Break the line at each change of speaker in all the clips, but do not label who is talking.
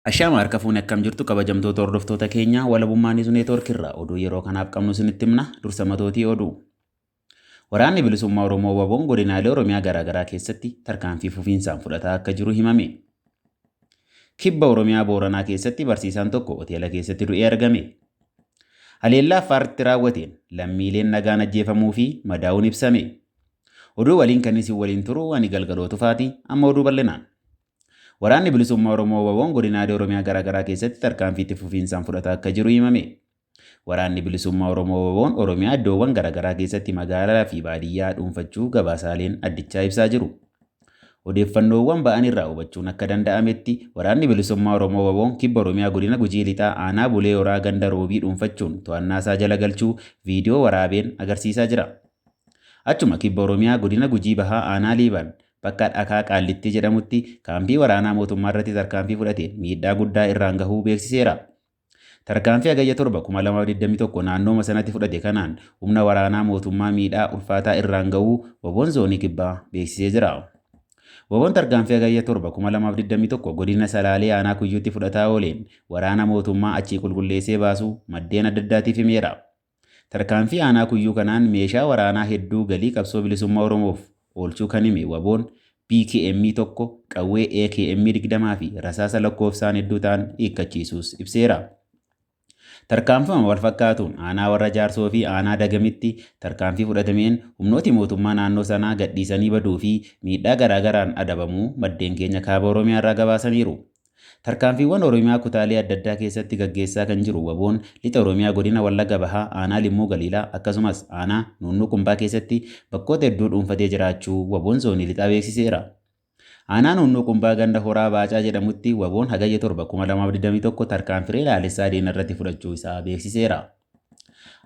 Ashaama harka fuune, akkam jirtu kabajamtoota hordoftoota keenya? Walabummaa Niizu Neetwoork irraa oduu yeroo kanaaf qabnu isinitti himna. Dursa matootii oduu. Waraanni Bilisummaa Oromoo WBOn godinaalee Oromiyaa garaagaraa keessatti tarkaanfii fufiinsaan fudhataa akka jiru himame. Kibba Oromiyaa Booranaa keessatti barsiisaan tokko hoteela keessatti du'ee argame. Haleellaa Affaaritti raawwateen lammiileen nagaan ajjeefamuu fi madaa'uun ibsame. Oduu waliin kan isin waliin turu ani Galgaloo Tufaati, amma oduu bal'inaan. Waraanni Bilisummaa Oromoo WBOn godinaalee Oromiyaa garaagaraa keessatti tarkaanfii itti fufiinsaan fudhataa akka jiru himame. Waraanni Bilisummaa Oromoo WBOn Oromiyaa iddoowwan garaagaraa keessatti magaalaa fi baadiyyaa dhuunfachuu gabaasaaleen addichaa ibsaa jiru. Odeeffannoowwan ba'an irraa hubachuun akka danda'ametti, Waraanni Bilisummaa Oromoo WBOn Kibba Oromiyaa godina Gujii Lixaa aanaa Bulee Horaa ganda Roobii dhuunfachuun to'annaa isaa jala galchuu viidiyoo waraabeen agarsiisaa jira. Achuma Kibba Oromiyaa godina Gujii Bahaa aanaa Liiban bakka Dhakaa Qaallittii jedhamutti kaampii waraanaa mootummaa irratti tarkaanfii fudhateen miidhaa guddaa irraan gahuu beeksiseera. Tarkaanfii Hagayya 7, 2021 naannooma sanatti fudhate kanaan humna waraanaa mootummaa miidhaa ulfaataa irraan gahuu WBOn Zoonii Kibbaa beeksisee jira. WBOn tarkaanfii Hagayya 7, 2021 godina Salaalee aanaa Kuyyuutti fudhataa ooleen waraana mootummaa achii qulqulleessee baasuu maddeen adda addaatiif himeera. Tarkaanfii aanaa Kuyyuu kanaan meeshaa waraanaa hedduu galii qabsoo bilisummaa Oromoof oolchuu kan hime WBOn, BKM 1, qawwee AKM 20 fi rasaasa lakkoofsaan hedduu ta'an hiikkachiisuus ibseera. Tarkaanfuma wal fakkaatuun aanaa Warra Jaarsoo fi aanaa Dagamitti tarkaanfii fudhatameen humnooti mootummaa naannoo sanaa gadhiisanii baduu fi miidhaa garaagaraan adabamuu maddeen keenya Kaaba Oromiyaa irraa gabaasaniiru. Tarkaanfiiwwan Oromiyaa kutaalee adda addaa keessatti gaggeessaa kan jiru WBOn, Lixa Oromiyaa godina Wallagga Bahaa aanaa Limmuu Galiilaa akkasumas aanaa Nuunnuu Qumbaa keessatti bakkoota hedduu dhuunfatee jiraachuu WBOn Zoonii Lixaa beeksiseera. Aanaa Nuunnuu Qumbaa ganda Horaa Baacaa jedhamutti WBOn Hagayya 7, 2021 tarkaanfiree laalessaa diina irratti fudhachuu isaa beeksiseera.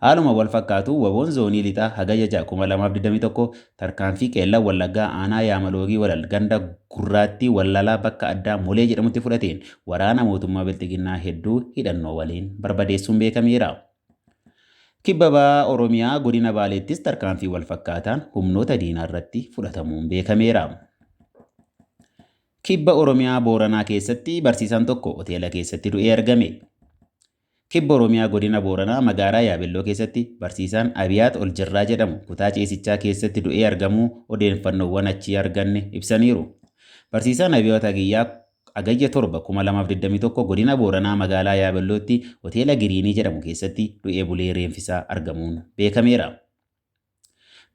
Haaluma wal fakkaatuun WBOn Zoonii Lixaa Hagayya 6, 2021 tarkaanfii Qeellam Wallaggaa aanaa Yaamaloogii Walal ganda Gurraattii Wallalaa bakka addaa Molee jedhamutti fudhateen waraana mootummaa Bilxiginnaa hedduu hidhannoo waliin barbadeessuun beekameera. Kibba Baha Oromiyaa godina Baaleettis tarkaanfii wal fakkaataan humnoota diinaa irratti fudhatamuun beekameera. Kibba Oromiyaa Booranaa keessatti barsiisaan tokko hoteela keessatti du'ee argame. Kibba Oromiyaa godina Booranaa magaalaa Yaabelloo keessatti barsiisaan Abiyaat Oljirraa jedhamu kutaa ciisichaa keessatti du'ee argamuu odeeffannoowwan achii arganne ibsaniiru. Barsiisaan Abiyoot Hagiyyaa Hagayya 7, 2021 godina Booranaa magaalaa Yaabellootti hoteela Giriinii jedhamu keessatti du'ee bulee reenfisaa argamuun beekameera.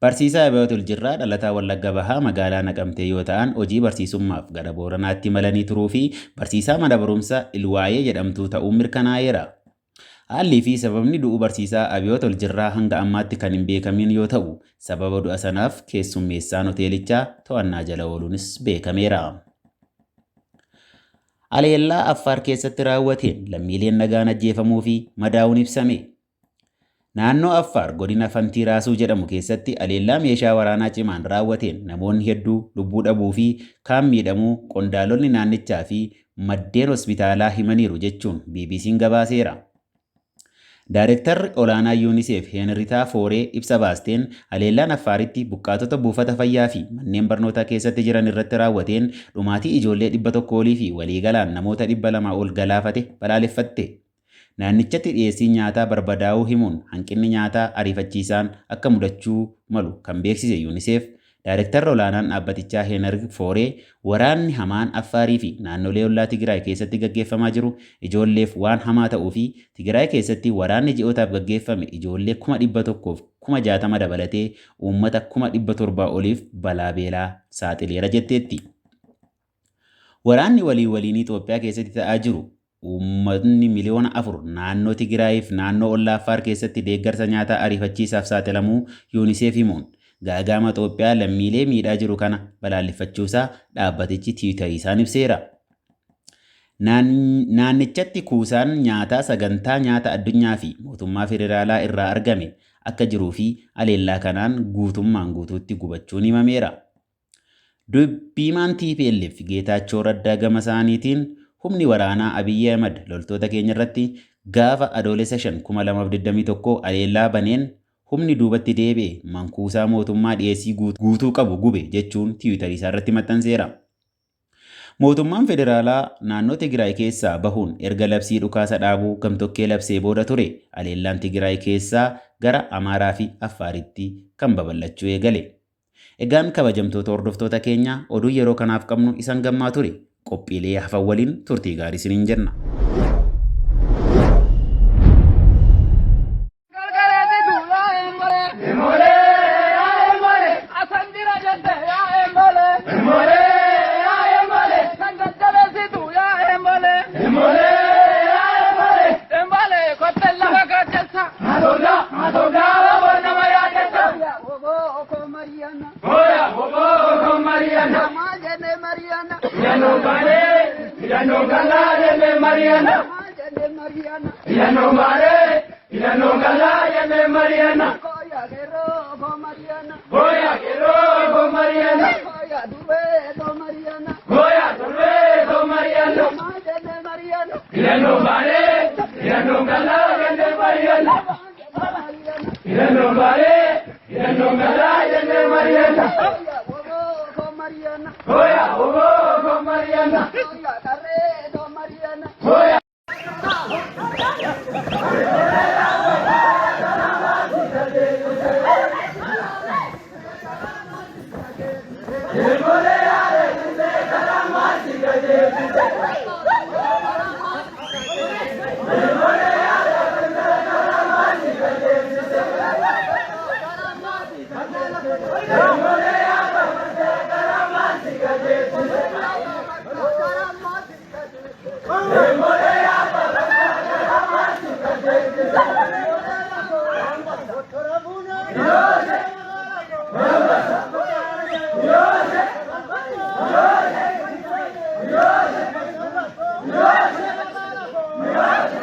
Barsiisaa Abiyoot Oljirraa dhalataa Wallagga Bahaa magaalaa Naqamtee yoo ta'an, hojii barsiisummaaf gara Booranaatti imalanii turuu fi barsiisaa mana barumsa Ilwaayee jedhamtuu ta'uun mirkanaa'eera. Haallii fi sababni du'uu barsiisaa Abiyoot Oljirraa hanga ammaatti kan hin beekamiin yoo ta'u, sababa du'a sanaaf keessummeessaan hoteelichaa to'annaa jala ooluunis beekameera. Haleellaa Affaar keessatti raawwateen lammiileen nagaan ajjeefamuu fi madaa'uun ibsame. Naannoo Affaar godina Fantii Raasuu jedhamu keessatti haleellaa meeshaa waraanaa cimaan raawwateen namoonni hedduu lubbuu dhabuu fi kaan miidhamuu qondaalonni naannichaa fi maddeen hospitaalaa himaniiru jechuun BBC'n gabaaseera. Daarektarri olaanaa Unicef Heenritaa Fooree ibsa baasteen, haleellaan Affaaritti buqqaatota buufata fayyaa fi manneen barnootaa keessatti jiran irratti raawwateen dhumaatii ijoollee 100 olii fi waliigalaan namoota 200 ol galaafate balaaleffatte. Naannichatti dhiyeessiin nyaataa barbadaa'uu himuun hanqinni nyaataa ariifachiisaan akka mudachuu malu kan beeksise Unicef, Daarektarri Olaanaan dhaabbatichaa Heenarg Fooree waraanni hamaan Affaarii fi naannolee ollaa Tigiraay keessatti gaggeeffamaa jiru ijoolleef waan hamaa ta'uu fi Tigiraay keessatti waraanni ji'ootaaf gaggeeffame ijoollee 160,000 dabalatee uummata 700,000 oliif balaa beelaa saaxileera jetteetti. Waraanni walii waliinii Itoophiyaa keessatti ta'aa jiru uummatni miliyoona 4 naannoo Tigiraayiif naannoo ollaa Affaar keessatti deeggarsa nyaataa ariifachiisaaf saaxilamuu Unicef himuun, gaaga'ama Itoophiyaa lammiilee miidhaa jiru kana balaaleffachuusaa dhaabbatichi tiwiitarii isaan ibseera. Naannichatti kuusaan nyaataa sagantaa nyaata addunyaa fi mootummaa federaalaa irraa argame akka jiruu fi haleellaa kanaan guutummaan guutuutti gubachuun himameera. Dubbiimaan TPLF Geetaachoo Raddaa gama isaaniitiin humni waraanaa Abiyyi Ahmad loltoota keenya irratti gaafa Adoolessa 5, 2021 haleellaa baneen humni duubatti deebi'e mankuusaa mootummaa dhiyeessii guutuu qabu gube jechuun tiwiitarii isaa irratti maxxanseera. Mootummaan federaalaa naannoo Tigraay keessaa bahuun erga labsii dhukaasa dhaabuu gamtokkee labsee booda ture haleellaan Tigraay keessaa gara Amaaraa fi Affaaritti kan babal'achuu eegale. Egaan kabajamtoota hordoftoota keenya, oduu yeroo kanaaf qabnu isan gammaa ture. Qophiilee hafan waliin turtii gaarii isiniin jenna.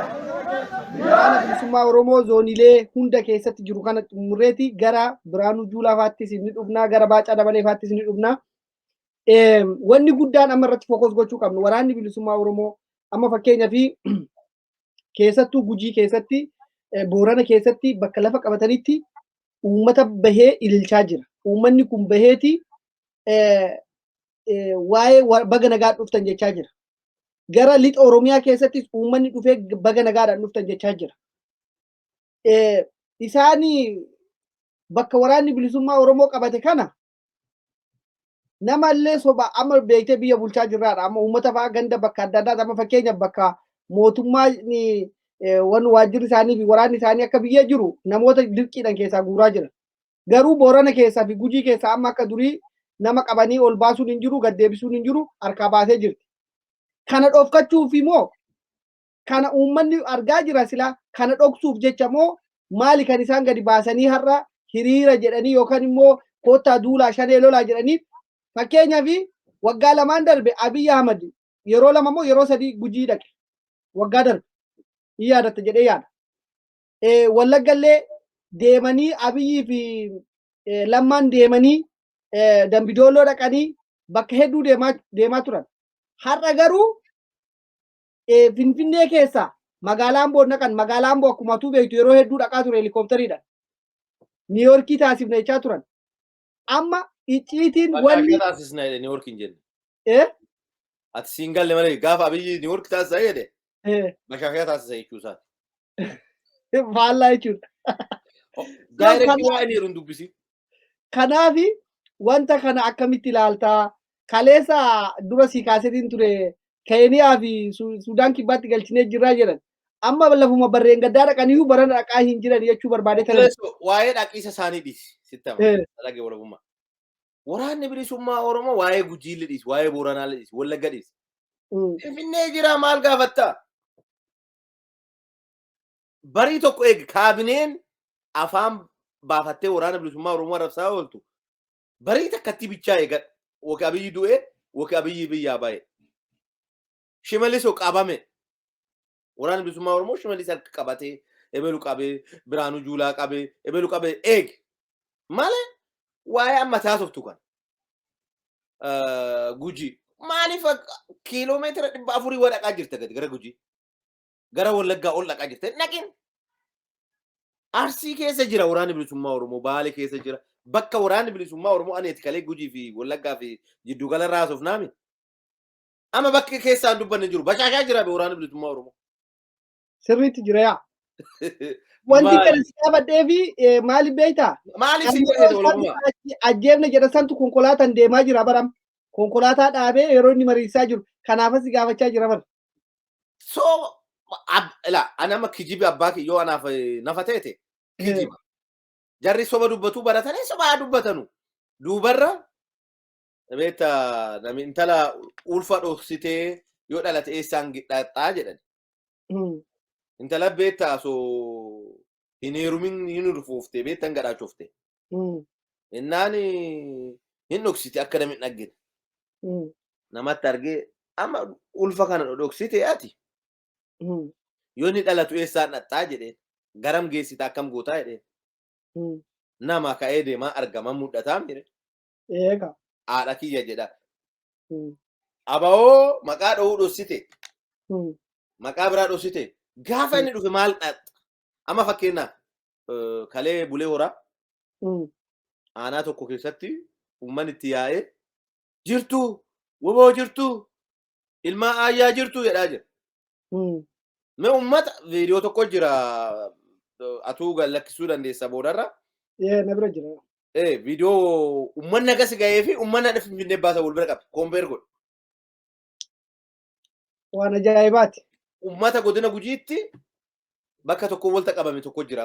Waraana Bilisummaa Oromoo zoonilee hunda keessatti jiru kana xumurreeti gara Biraanuu Juulaa faattis ni dhufnaa, gara Baacaa Dabalee faattis ni dhufnaa. Wanni guddaan amma irratti focus gochuu qabnu, waraanni bilisummaa Oromoo amma fakkeenyaa fi keessattuu Gujii keessatti, Boorana keessatti bakka lafa qabatanitti uummata bahee ililchaa jira. Uummanni kun baheeti waa'ee baga nagaa dhuftan jechaa jira. Gara lixa Oromiyaa keessattis uummanni dhufee baga nagaadhaan dhuftan jechaa jira. Isaan bakka waraanni bilisummaa Oromoo qabate kana namallee soba amma beektee biyya bulchaa jirraadha. Amma uummata fa'aa ganda bakka adda addaa, amma fakkeenyaaf bakka mootummaa wan waajjirri isaanii fi waraanni isaanii akka biyya jiru namoota dirqiidhaan keessaa guuraa jira. Garuu Boorana keessaa fi Gujii keessaa amma akka durii nama qabanii ol baasuun hin jiru, gad deebisuun hin jiru, harkaa baasee jirti. Kana dhokfachuuf immoo, kana uummanni argaa jira, silaa kana dhoksuuf jecha moo maali kan isaan gadi baasanii har'a hiriira jedhanii yookaan immoo koottaa duulaa shanee lolaa jedhanii? Fakkeenyaaf waggaa lamaan darbe Abiy Ahmad yeroo lama moo yeroo sadii Gujii dhaqe, waggaa darbe hin yaadatta jedhee yaada. Wallaggallee deemanii, Abiyyii fi Lammaan deemanii Dambidooloo dhaqanii bakka hedduu deemaa turan. Har'a garuu Finfinnee keessa magaalaa Amboo dhaqan. Magaalaa Amboo akkuma tuu beektu yeroo hedduu dhaqaa ture helikooптariidhaan. Niiyorkii taasifna jechaa turan. Amma icciitiin wanni
taasisna jedhe, Niiyork hin jenne. Ati siin galle malee, gaafa Abiyyi Niiyork taasisa jedhe mashaashaa taasisa jechuu isaati.
Faallaa jechuudha.
Direct waa inni jedhu hin dubbisi.
Kanaafi wanta kana akkamitti ilaaltaa? Kaleessa dura sii kaasetiin ture, Keeniyaa fi Sudaan Kibbaatti galchinee jirraa jedhan. Amma lafuma barreen gaddaa dhaqaniyyuu barana dhaqaa hin jiran jechuu barbaade tanan.
Obboleessoo, waa'ee dhaqiisa isaanii dhiisi. Sitti hama. Dhage walabummaa. Waraanni bilisummaa Oromoo waa'ee Gujiillee dhiisi, waa'ee Booranaallee dhiisi, Wallagga dhiisi. Finfinnee jira, maal gaafattaa? Barii tokko eegi, kaabineen afaan baafattee waraana bilisummaa Oromoo arrabsaa ooltu barii takkatti bichaa eegadha. Woki Abiyyi du'ee, woki Abiyyi biyyaa ba'e. Shimallis hoo qabame. Waraanni bilisummaa Oromoo Shimallis harka qabatee, ebelu qabee, Biraanuu Juulaa qabee, ebelu qabee eege. Malee waa'ee amma taasoftu kan. Gujii. Maaliif kiiloomeetira 400 waa dhaqaa jirta gadi gara Gujii? Gara Wallaggaa ol dhaqaa jirta. Hin dhaqin. Arsii keessa jira waraanni bilisummaa Oromoo, Baale keessa jira. Bakka waraanni bilisummaa Oromoo ani ati kalee Gujii fi Wallaggaa fi jiddugala irraa haasofnaami. Amma bakki keessaan dubbanne jiru. Bashaashaa jira be waraanni bilisummaa Oromoo.
Sirriitti jira yaa. Wanti kana si gaafadhee fi maaliif beektaa?
Maaliif si jedhe walabummaa?
Ajjeefne jedha santu konkolaataan deemaa jira baram. Konkolaataa dhaabee yeroo inni mariisaa jiru. Kanaafas si gaafachaa jira bara.
So ila ani amma kijibi abbaa kiyya yoo anaaf nafa teete kijiba. Jarri soba dubbatuu baratanii soba dubbatanu. Duubarra beektaa nami intala ulfa dhoksitee yoo dhalate eessaan dhaqxaa jedhan. Intala beektaa osoo hin heerumin hin ulfooftee beektan gadhaachofte. Innaan hin dhoksite akka namni hin dhaggine. Namatti argee amma ulfa kana dhoksite ati yoo inni dhalatu eessaan dhaqxaa jedheen garam geessita akkam gootaa jedheen. Nama ka'ee deemaa argama mul'ataa mire.
Eega.
Haadha kiyya jedha. Aba'oo maqaa dho'uu dhoksite. Maqaa biraa dhoksite. Gaafa inni dhufe maal dhaqxa? Amma fakkeenyaaf kalee Bulee Horaa aanaa tokko keessatti uummanni itti yaa'ee jirtu woboo jirtu ilmaa aayyaa jirtu jedhaa jira. Mee uummata viidiyoo tokko jira atuu gad lakkisuu dandeessa boodarra.
Ee na bira jira.
Ee viidiyoo uummanni akkas ga'ee fi uummanni adda Finfinnee baasa wal bira qabe compare godhu.
Waan ajaa'ibaati.
Uummata godina Gujiitti bakka tokko walta qabame tokko jira.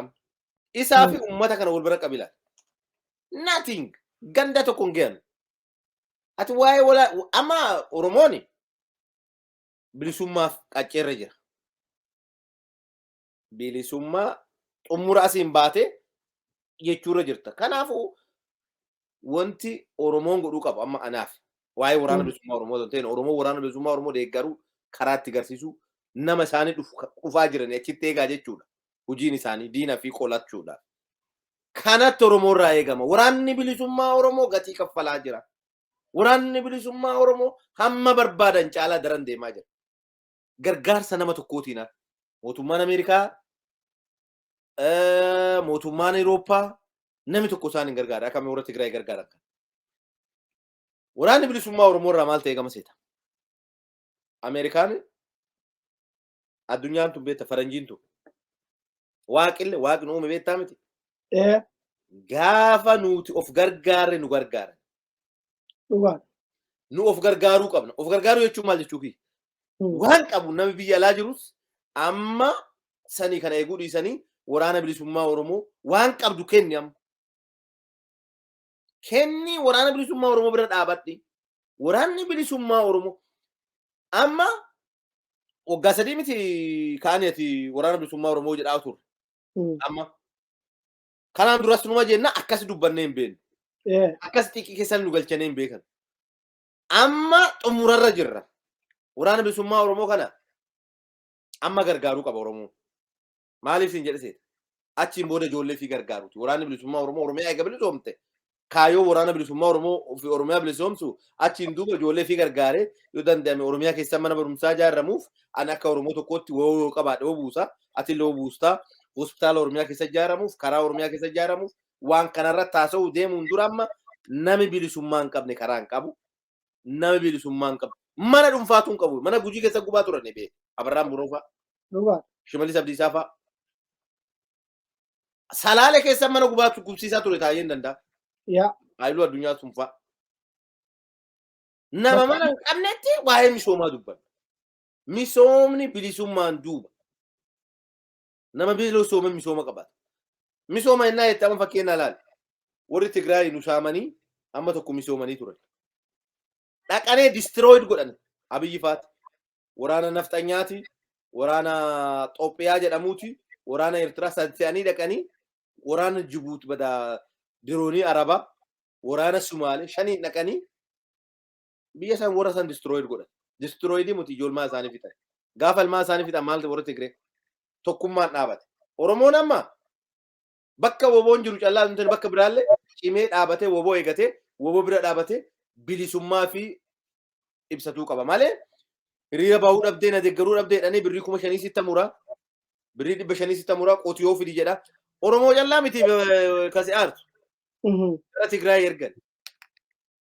Isaa fi uummata kana wal bira qabi ilaali. Nothing. Ganda tokko hin gahan. Ati waa'ee wala amma Oromooni bilisummaaf qacceerra jira. Bilisummaa xumura asiin baate jechuurra jirta. Kanaafuu wanti Oromoon godhuu qabu amma anaaf waa'ee waraana bilisummaa Oromoo osoo hin ta'in Oromoo waraana bilisummaa Oromoo deeggaruu karaa itti garsiisuu nama isaanii dhufaa jiranii achitti eegaa jechuudha. Hojiin isaanii diina fi qolachuudha. Kanatti Oromoo irraa eegama. Waraanni bilisummaa Oromoo gatii kaffalaa jira. Waraanni bilisummaa Oromoo hamma barbaadan caalaa daran deemaa jira. Gargaarsa nama tokkootiin ala. Mootummaan Ameerikaa, mootummaan Awurooppaa namni tokko isaan hin gargaara. Akka warra Tigraay gargaaran kana. Waraanni bilisummaa Oromoo irraa maal ta'e gama seeta? Ameerikaan addunyaan tun beekta faranjiin tun. Waaqille waaqni uume beektaa miti. Gaafa nuti of gargaarre nu gargaaran.
Dhugaadha.
Nu of gargaaruu qabna. Of gargaaruu jechuun maal jechuu kiyya? Waan qabu namni biyya alaa jirus amma sanii kana eeguu dhiisanii waraana bilisummaa Oromoo waan qabdu kenni amma. Kenni waraana bilisummaa Oromoo bira dhaabadhi. Waraanni bilisummaa Oromoo amma waggaa 3 miti kaanii ati waraana bilisummaa Oromoo jedhaa turre. Amma kanaan duras numa jenna akkas dubbannee hin beeknu. Akkas xiqqii keessan nu galchanii hin beekan. Amma xumurarra jirra. Waraana bilisummaa Oromoo kana amma gargaaruu qaba Oromoon. Maaliif siin jedhe seeta? Achiin booda ijoollee fi gargaaruuti. Waraanni bilisummaa Oromoo Oromiyaa eega bilisoomte kaayoo waraana bilisummaa Oromoo fi Oromiyaa bilisoomsu achiin duuba ijoollee fi gargaaree yoo danda'ame Oromiyaa keessa mana barumsaa ijaaramuuf ani akka Oromoo tokkootti woo yoo qabaadhe woo buusa ati illee woo buustaa hospitaala Oromiyaa keessa ijaaramuuf karaa Oromiyaa keessa ijaaramuuf waan kanarra taasa'uu deemuun dura amma nami bilisummaa hin qabne karaa hin qabu nami bilisummaa hin qabu mana dhuunfaatu hin qabu mana Gujii keessa gubaa turan bee Abarraan Buroo fa'a Shimallis Abdiisaa fa'a Salaale keessa mana gubaatu gubsiisaa ture taa'ee hin danda'a. Haayiluu Addunyaa sun fa'a. Nama mana hin qabnetti waa'ee misoomaa dubbanna. Misoomni bilisummaan duuba. Nama bilisoome misooma qabaata. Misooma innaa jette amma fakkeenya ilaali. Warri Tigraay nu saamanii amma tokko misoomanii turan. Dhaqanee destroyed godhan Abiyyi faati. Waraana nafxanyaati, waraana Xoophiyaa jedhamuuti, waraana Eertiraa sanse'anii dhaqanii waraana Jibuuti bada diroonii Arabaa, waraana Sumaalee shaniin dhaqanii biyya san warra san destroyed godhan. Destroyed muti ijoolmaa isaanii fixan. Gaafa ilmaan isaanii fixan maaltu warri Tigree tokkummaan dhaabate. Oromoon amma bakka woboon jiru callaa hin bakka biraallee cimee dhaabatee woboo eegatee woboo bira dhaabatee bilisummaa fi ibsatuu qaba malee hiriira bahuu dhabdee na deeggaruu dhabdee jedhanii birrii 5,000 sitti muraa, birrii 500 sitti muraa, qotiyoo fidi jedha. Oromoo callaa miti kasi aartu. Gara Tigraay ergan.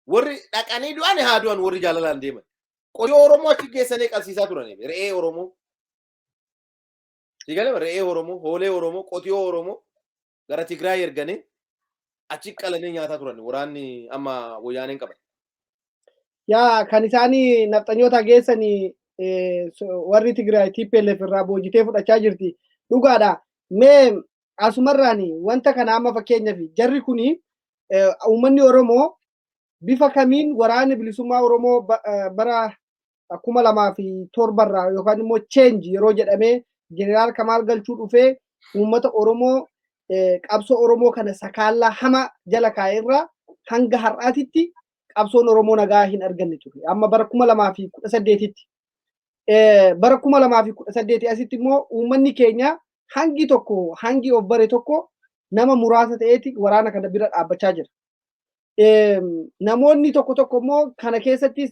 Warri dhaqanii du'an haa du'an, warri jaalalaan deeman. Qotiyoo Oromoo achi geessanii qabsiisaa turan, re'ee Oromoo. Sigalee re'ee Oromoo, hoolee Oromoo, qotiyoo Oromoo gara Tigraay erganii achi qalanii nyaataa turan waraanni amma wayyaaneen qaban.
Yaa, kan isaanii nafxanyoota geessanii warri Tigraay TPLF irraa boojitee fudhachaa jirti. Dhugaadha. Mee asumarraan wanta kana amma fakkeenyaaf jarri kuni uummanni Oromoo bifa kamiin waraanni bilisummaa Oromoo bara 2007rraa yookaan immoo change yeroo jedhamee Jeneraal Kamaal Galchuu dhufee uummata Oromoo qabsoo Oromoo kana sakaallaa hama jala kaa'eerraa hanga har'aatitti qabsoon Oromoo nagaa hin arganne ture. Amma bara 2018tti. Bara 2018 asitti immoo uummanni keenya hangi tokko, hangi of bare tokko, nama muraasa ta'eeti waraana kana bira dhaabbachaa jira. Namoonni tokko tokko immoo kana keessattis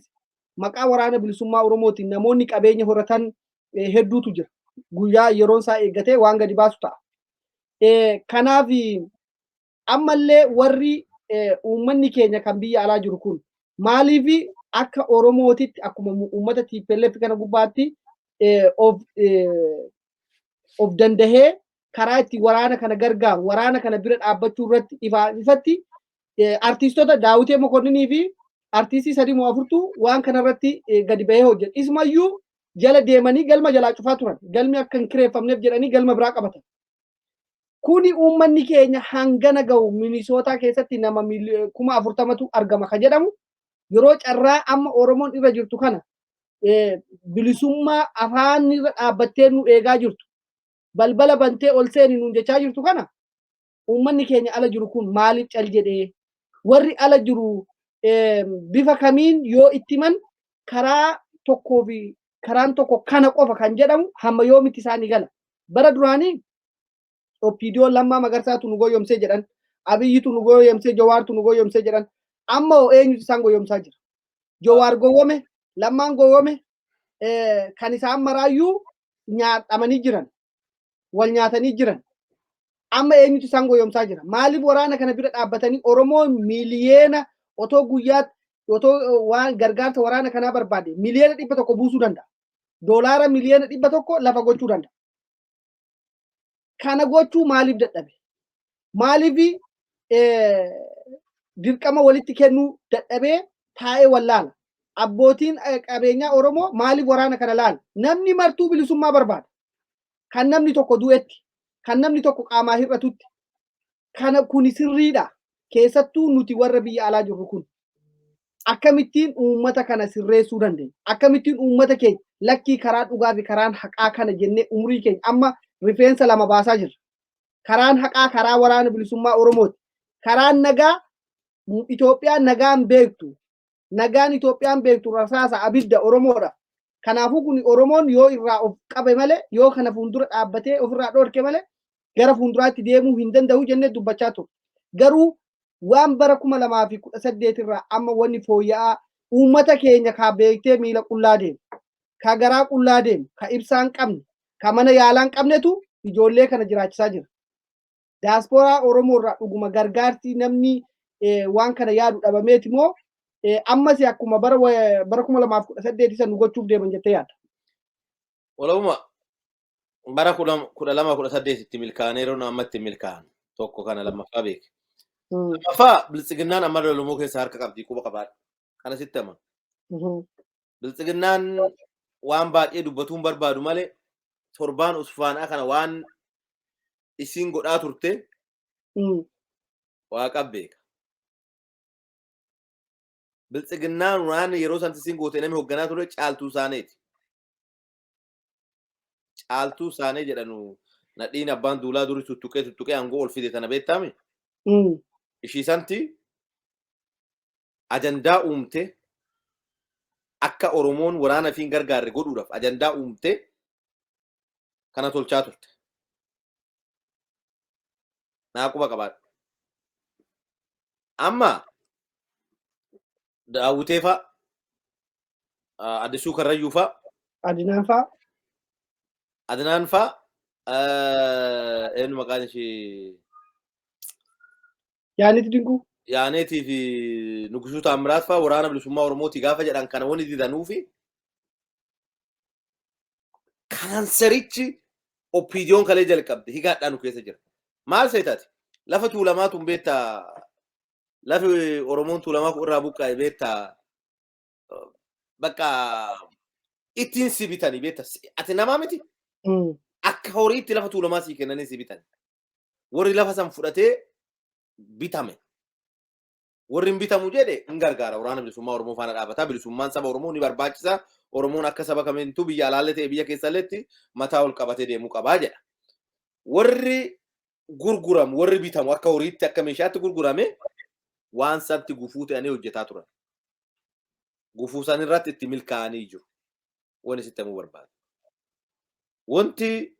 maqaa waraana bilisummaa Oromootiin namoonni qabeenya horatan hedduutu jira. Guyyaa yeroon isaa eeggatee waan gadi baasu ta'a. Kanaaf ammallee warri uummanni keenya kan biyya alaa jiru kun maaliif akka Oromootitti akkuma uummata TPLF kana gubbaatti of dandahee karaa itti waraana kana gargaaru, waraana kana bira dhaabbachuu irratti ifatti artiistota Daawitee Mokonninii fi artiistii sadii moo afurtu waan kana irratti gadi bahee hojjeta. Isumayyuu jala deemanii galma jalaa cufaa turan. Galmi akka hin kireeffamneef jedhanii galma biraa qabatan. Kuni uummanni keenya hangana gahu Minisootaa keessatti nama 40,000tu argama kan jedhamu yeroo carraa amma Oromoon irra jirtu kana bilisummaa afaan irra dhaabbattee nu eegaa jirtu, balbala bantee ol seeni nuun jechaa jirtu kana, uummanni keenya ala jiru kun maaliif cal jedhee, warri ala jiru bifa kamiin yoo itti himan karaa tokkoo fi karaan tokko kana qofa kan jedhamu hamma yoomitti isaanii gala? Bara duraanii OPDO Lammaa Magarsaatu nu goyyomsee jedhan, Abiyyitu nu goyyomsee, Jawaartu nu goyyomsee jedhan. Amma hoo eenyutu isaan goyyomsaa jira? Jawaar gowwome, Lammaan gowwome, kan isaan maraayyuu nyaadhamanii jiran, wal nyaatanii jiran. Amma eenyutu isaan goyyomsaa jira? Maaliif waraana kana bira dhaabbatanii Oromoon miiliyeena otoo guyyaatti otoo waan gargaarsa waraana kanaa barbaade 100 miliyoona buusuu danda'a. Doolaara 100 miliyoona lafa gochuu danda'a. Kana gochuu maaliif dadhabe? Maaliif dirqama walitti kennuu dadhabee taa'ee wallaala? Abbootiin qabeenyaa Oromoo maaliif waraana kana laala? Namni martuu bilisummaa barbaada. Kan namni tokko du'etti, kan namni tokko qaamaa hir'atutti. Kana kuni sirriidha. Keessattuu nuti warra biyya alaa jirru kun. Akkamittiin uummata kana sirreessuu dandeenya? Akkamittiin uummata keenya lakkii karaa dhugaa fi karaan haqaa kana jennee umurii keenya amma rifeensa lama baasaa jirra. Karaan haqaa karaa waraana bilisummaa Oromooti. Karaan nagaa Itoophiyaan nagaan beektu. Nagaan Itoophiyaan beektu rasaasa abidda Oromoodha. Kanaafuu kun Oromoon yoo irraa of qabe malee, yoo kana fuuldura dhaabbatee ofirraa dhorke malee gara fuulduraatti deemuu hin danda'u jennee dubbachaa turre. Garuu waan bara 2018 irraa amma wanni fooyya'aa uummata keenya ka beektee miila qullaa deemu, ka garaa qullaa deemu, ka ibsaa hin qabne, ka mana yaalaa hin qabnetu ijoollee kana jiraachisaa jira. Daasporaa Oromoo irraa dhuguma gargaarsi namni waan kana yaadu dhabameeti moo ammas akkuma bara 2018 san nu gochuuf deeman jettee yaadda?
Walabuma bara 2018tti milkaa'anii yeroo amma itti milkaa'an tokko kana lammaffaa beeke. Lammaffaa, biltsiginnaan amma lolumuu keessa harka qabdi, quba qabaadha. Kana sitti ama. Biltsiginnaan waan baay'ee dubbatuun barbaadu malee torbaan usfaanaa kana waan isiin godhaa turte waaqa beeka. Biltsiginnaan waan yeroo sanatti isiin goote namni hoogganaa ture Caaltuu Saaneeti. Caaltuu Saanee jedhanu nadhiin abbaan duulaa durii tuttuqee tuttuqee aangoo ol fide tana beektaami. Ishii santi ajandaa uumte. Akka Oromoon waraana fi hin gargaarre godhuudhaaf ajandaa uumtee kana tolchaa turte. Naa quba qabaadhu. Amma Daawwitee fa'a, Addisuu Karrayyuu fa'a,
Adinaan fa'a.
Adnaan fa'a, eenyu maqaan ishee?
Yaanitti Dinquu.
Yaaneetii fi Nugusuu Taammiraat fa'a waraana bilisummaa Oromooti gaafa jedhan kana wani didanuufi kaanserichi OPDOn kalee jalqabde higaadhaa nu keessa jira. Maal seetaati? Lafa Tuulamaa tun beektaa? Lafi Oromoon Tuulamaa kun irraa buqqa'e beektaa? Bakka ittiin si bitanii beektaa? Ati namaa miti? Akka horiitti lafa Tuulamaa sii kennanii si bitan. Warri lafa san fudhatee bitame. Warri hin bitamu jedhe hin gargaara. Waraana bilisummaa Oromoo faana dhaabata. Bilisummaan saba Oromoo ni barbaachisa. Oromoon akka saba kamiintuu biyya alaallee ta'e biyya keessalleetti mataa ol qabatee deemuu qabaa jedha. Warri gurguramu, warri bitamu akka horiitti akka meeshaatti gurgurame waan santi gufuu ta'anii hojjetaa turan. Gufuu san irratti itti milkaa'anii jiru. Wanni sitti himuu barbaadu. Wanti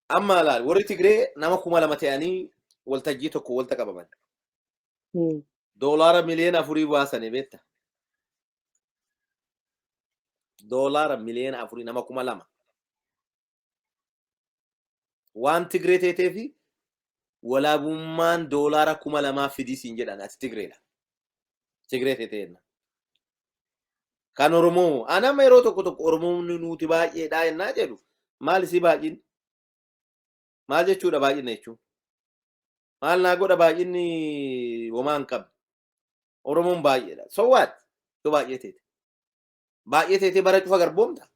amma laal warri Tigree nama 2000 ta'anii waltajjii tokko walta qabaman. $4 miliyoona baasanii beekta. $4 miliyoona nama 2000. Waan Tigree teetee fi walaabummaan $2000 fidii siin jedhan, ati Tigreedha. Tigree teetee jenna. Kan Oromoo anama yeroo tokko tokko Oromoon nuti baay'eedha jennaa jedhu, maal isii baay'inni? Maal jechuudha baay'ina jechuun? Maal naa godha baay'inni? Homaa hin qabne. Oromoon baay'eedha. So what? Yoo baay'ee teete. Baay'ee teetee bara cufa garboomta.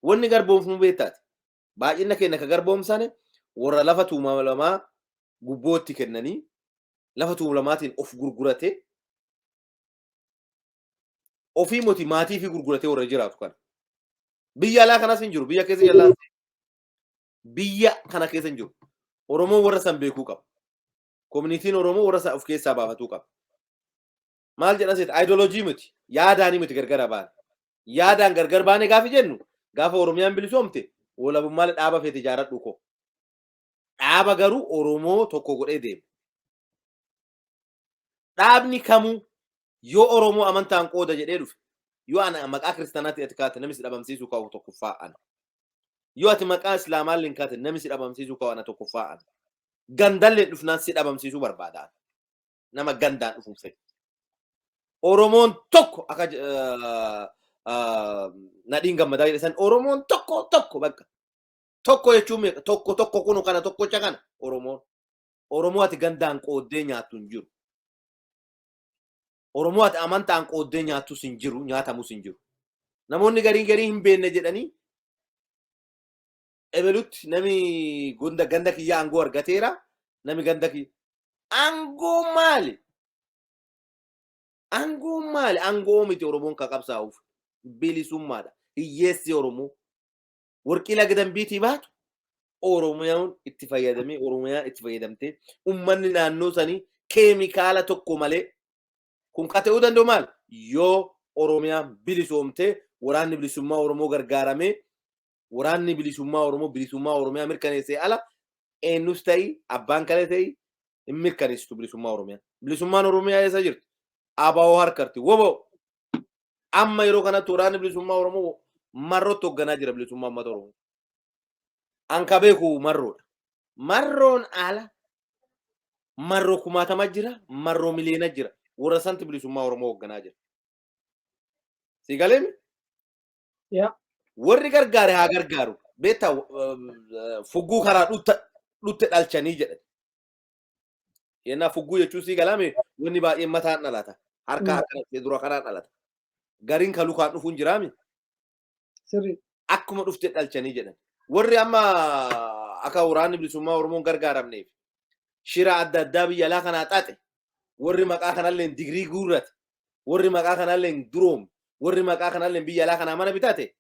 Wanni garboomfamuu beektaati. Baay'ina keenya ka garboomsane warra lafa Tuulamaa gubbootti kennanii lafa Tuulamaatiin of gurguratee ofii moti maatii fi gurguratee warra jiraatu kana. Biyya alaa kanas hin jiru. Biyya keessa jalaa biyya kana keessa hin jiru. Oromoon warra san beekuu qaba. Koominitiin Oromoo warra san of keessaa baafatuu qaba. Maal jedhan seeta? Aayidoloojii miti. Yaadaanii miti gargar baane. Yaadaan gargar baane gaafi jennu, gaafa Oromiyaan bilisoomte walabummaa dhaaba feete ijaaradhu koo. Dhaaba garuu Oromoo tokko godhee deema. Dhaabni kamuu yoo Oromoo amantaan qooda jedhee dhufe, yoo ana maqaa kiristaanaatti ati kaate, namni si dhabamsiisuu ka'u tokkoffaa ana. Yoo ati maqaa islaamaallee hin kaate, namni si dhabamsiisuu ka'u ana tokkoffaa ana. Gandallee dhufnaan si dhabamsiisuu barbaada. Nama gandaan dhufuun fedhu. Oromoon tokko akka Nadhiin Gammadaa jedhe san, Oromoon tokko tokko bakka. Tokko jechuun meeqa? Tokko tokko kunu kana tokkocha kana Oromoon. Oromoo ati gandaan qooddee nyaattu hin jiru. Oromoo ati amantaan qooddee nyaattus hin jiru, nyaatamus hin jiru. Namoonni garii garii hin beekne jedhanii ebelutti nami ganda ganda kiyya aangoo argateera. Nami ganda kiyya. Aangoo maali? Aangoo maali? Aangoo miti Oromoon kan qabsaa'uuf. Bilisummaadha. Hiyyeessi Oromoo warqii laga Dambiitii baatu Oromiyaan itti fayyadamee, Oromiyaa itti fayyadamtee, uummanni naannoo sanii keemikaala tokko malee kun ka ta'uu danda'u maal? Yoo Oromiyaan bilisoomtee, waraanni bilisummaa Oromoo gargaaramee, waraanni bilisummaa Oromoo bilisummaa Oromiyaa mirkaneessee ala eenyus ta'i abbaan kalee ta'i hin mirkaneessitu bilisummaa Oromiyaa. Bilisummaan Oromiyaa eessa jirti? ABO harkarti. Woboo amma yeroo kanatti waraanni bilisummaa Oromoo Marrootti hoogganaa jira bilisummaa uummata Oromoo. An ka beeku Marroodha. Marroon ala marroo kumaatama jira, marroo miliyoona jira. Warra santi bilisummaa Oromoo hoogganaa jira. Si galeemi?
Yaa.
Warri gargaare haa gargaaru. Beektaa, fugguu karaa dhutte dhalchanii jedhan. Yennaa fugguu jechuun si galaame, wanni baay'een mataan dhalata. Harka harka dura karaan dhalata. Gariin kan lukaan dhufuun jiraami.
Sirri.
Akkuma dhufte dhalchanii jedhan. Warri amma akka waraanni bilisummaa Oromoon gargaaramneef shira adda addaa biyya alaa kanaa xaxe, warri maqaa kanallee digirii guurrate, warri maqaa kanallee duroome, warri maqaa kanallee biyya alaa kanaa mana bitate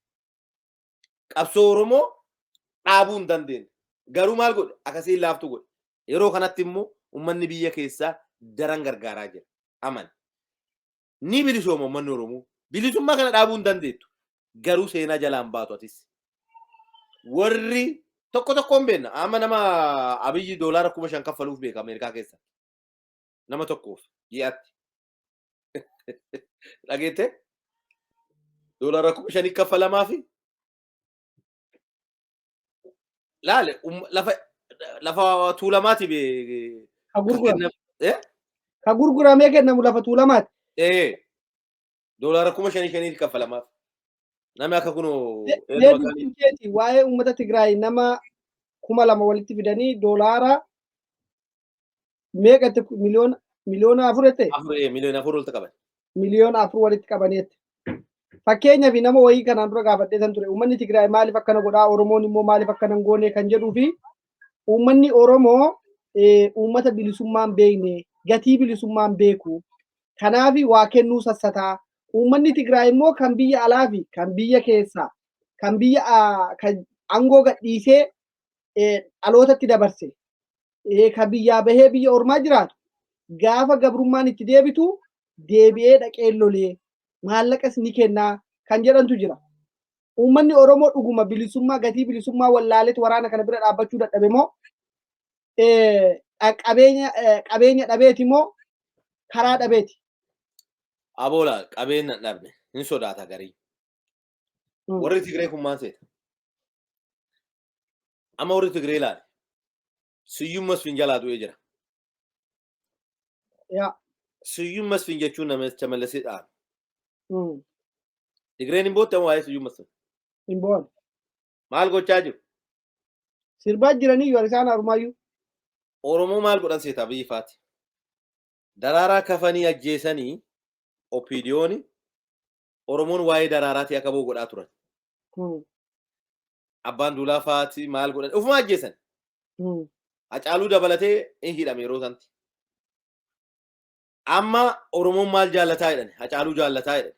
qabsoo Oromoo dhaabuu hin dandeenye. Garuu maal godhe? Akkasiin laaftu godhe. Yeroo kanatti immoo uummanni biyya keessaa daran gargaaraa jira. Aman. Ni bilisooma uummanni Oromoo. Bilisummaa kana dhaabuu hin dandeettu. Garuu seenaa jalaan baatu atis. Warri tokko tokkoon beekna. Amma nama Abiyyi $5,000 kaffaluuf beeka Ameerikaa keessa. Nama tokkoof ji'aatti. Dhageette? $5,000 kaffalamaafi. Laale lafa lafa Tuulamaati bee.
Ka gurgurame. Ka gurguramee kennamu lafa Tuulamaati.
Ee. $5,000 shaniiti kaffalamaaf. Namni akka kunoo.
Mee dubbiin keeti waa'ee uummata Tigraay nama 2,000 walitti fidanii doolaara meeqatti 4 miliyoona jette?
Afur, 4 miliyoona walitti qaban.
4 miliyoona walitti qabaneetti. Fakkeenyaaf nama wayii kanaan dura gaafadhee san ture, uummanni Tigraay maaliif akkana godhaa, Oromoon immoo maaliif akkana hin goone kan jedhuu fi uummanni Oromoo uummata bilisummaan beekne, gatii bilisummaan beeku, kanaaf waa kennuu sassataa. Uummanni Tigraay immoo kan biyya alaa fi kan biyya keessaa kan biyya kan aangoo gadhiisee dhalootatti dabarse, kan biyyaa bahee biyya ormaa jiraatu, gaafa gabrummaan itti deebitu deebi'ee dhaqee lolee maallaqas ni kennaa kan jedhantu jira. Uummanni Oromoo dhuguma bilisummaa, gatii bilisummaa wallaaleetu waraana kana bira dhaabbachuu dadhabe moo qabeenya dhabeeti moo karaa dhabeeti?
Aboola, qabeenya hin dhabne, hin sodaata garii. Warri Tigree kun maal seeta? Amma warri Tigree ilaali. Siyyum Masfin jalaa du'ee jira. Siyyum Masfin jechuun namicha Mallasee dhaabe. Tigreen hin bootte waa'ee Siyyum Masfin.
Hin bo'an.
Maal gochaa jiru?
Sirbaa jiranii yoo isaan harumaayyuu.
Oromoo maal godhan seeta biyyi faati? Daraaraa kafanii ajjeesanii OPDOni Oromoon waa'ee daraaraatii akka boo godhaa turan. Abbaan Duulaa faati maal godhan? Ufuma ajjeesan. Hacaaluu dabalatee hin hidhame yeroo santi. Amma Oromoon maal jaallataa jedhan? Hacaaluu jaallataa jedhan.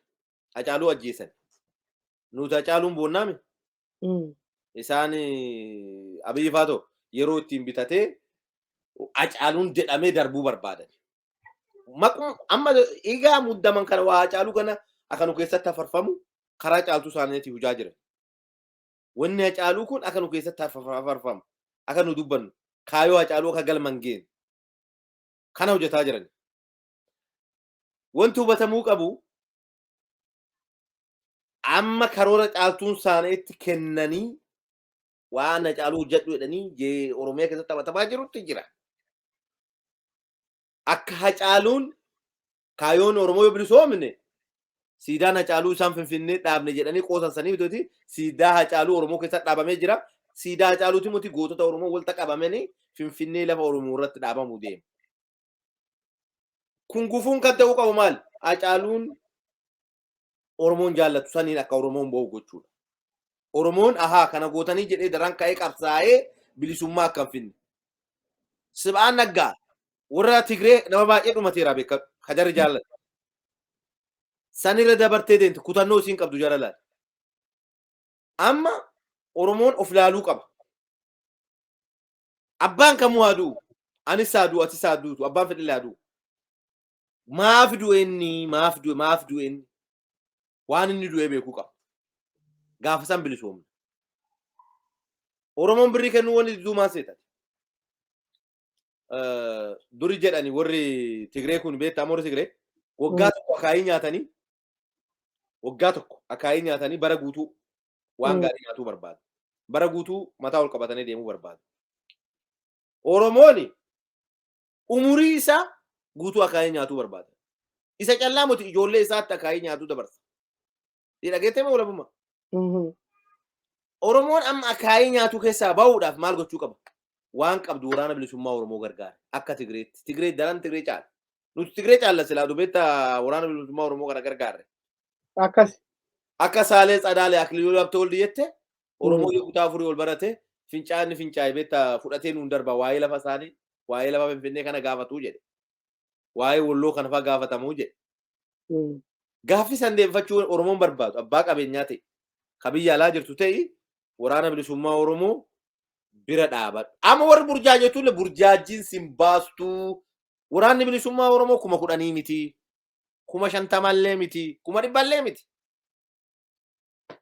Hacaaluu ajjeesan. Nuti Hacaaluun boonnaami. Isaan Abiyyi faatoo yeroo ittiin bitatee Hacaaluun jedhamee darbuu barbaadan. Maqum amma egaa muddaman kana waa Hacaaluu kana akka nu keessatti hafarfamu karaa caaltuu isaaniitii hujaa jiran. Wanni Hacaaluu kun akka nu keessatti hafarfamu, akka nu dubbannu, kaayoo Hacaaluu akka galma hin geenye kana hojjetaa jiran. Wanti hubatamuu qabu, amma karoora caaltuun isaaniitti kennanii waan Hacaaluu hojjedhu jedhanii Oromiyaa keessatti taphatamaa jirutti jira. Akka Hacaaluun kaayoon Oromoo yoo bilisoomne siidaan Hacaaluu isaan Finfinnee dhaabne jedhanii qoosan sanii miti, siidaa Hacaaluu Oromoo keessatti dhaabamee jira. Siidaa Hacaaluuti miti, gootota Oromoo walitti qabamanii Finfinnee lafa Oromoo irratti dhaabamuu deema. Kun gufuun kan ta'uu qabu maali? Hacaaluun Oromoon jaallatu saniin akka Oromoon ba'u gochuudha. Oromoon ahaa kana gootanii jedhee daran ka'ee qabsaa'ee bilisummaa akka hin finne. Sib'aan Naggaa warra Tigree nama baay'ee dhumateera beekadhu. Kajarri jaallatu. Sanirra dabartee deemte, kutannoo isiin qabdu jara laal. Amma Oromoon of laaluu qaba. Abbaan kamuu haa du'u. Anis haa du'u, atis haa duutu, abbaan fedhillee haa du'u. Maaf du'e inni? Maaf du'e? Maaf du'e inni? Waan inni du'e beekuu qaba. Gaafa san bilisoomna. Oromoon birrii kennuu wanni diduu maal seetan? Duri jedhani warri Tigree kun, beektaa, warri Tigree waggaa tokko akaayii nyaatanii, waggaa tokko akaayii nyaatanii bara guutuu waan gaarii nyaatuu barbaadu. Bara guutuu mataa ol qabatanii deemuu barbaadu. Oromoon umurii isaa guutuu akaayii nyaatuu barbaada. Isa callaa miti, ijoollee isaatti akaayii nyaatuu dabarsa. Dhageettee moo walabummaa? Oromoon amma akaayii nyaatuu keessaa bahuudhaaf maal gochuu qaba? Waan qabdu waraana bilisummaa Oromoo gargaara. Akka Tigreetti. Tigree daran Tigree caala. Nuti Tigree caalla silaa dubeetta waraana bilisummaa Oromoo kana gargaarre.
Akkas.
Akka Saalee Tsadaalee Akiliiluu Labtee jette, Oromoo yoo kutaa afurii ol barate fincaa'inni fincaa'e beektaa fudhatee nuun darba, waa'ee lafa isaanii, waa'ee lafa Finfinnee kana gaafatuu jedhe. Waa'ee Walloo kana fa'aa gaafatamuu jedhe. Gaaffii san deebifachuu Oromoon barbaadu abbaa qabeenyaa ta'e, ka biyya alaa jirtu ta'e, waraana bilisummaa Oromoo bira dhaabadhu. Amma warri burjaajetullee burjaajiin sin baastuu, waraanni bilisummaa Oromoo 10,000 miti. 50,000llee miti, 100,000llee miti.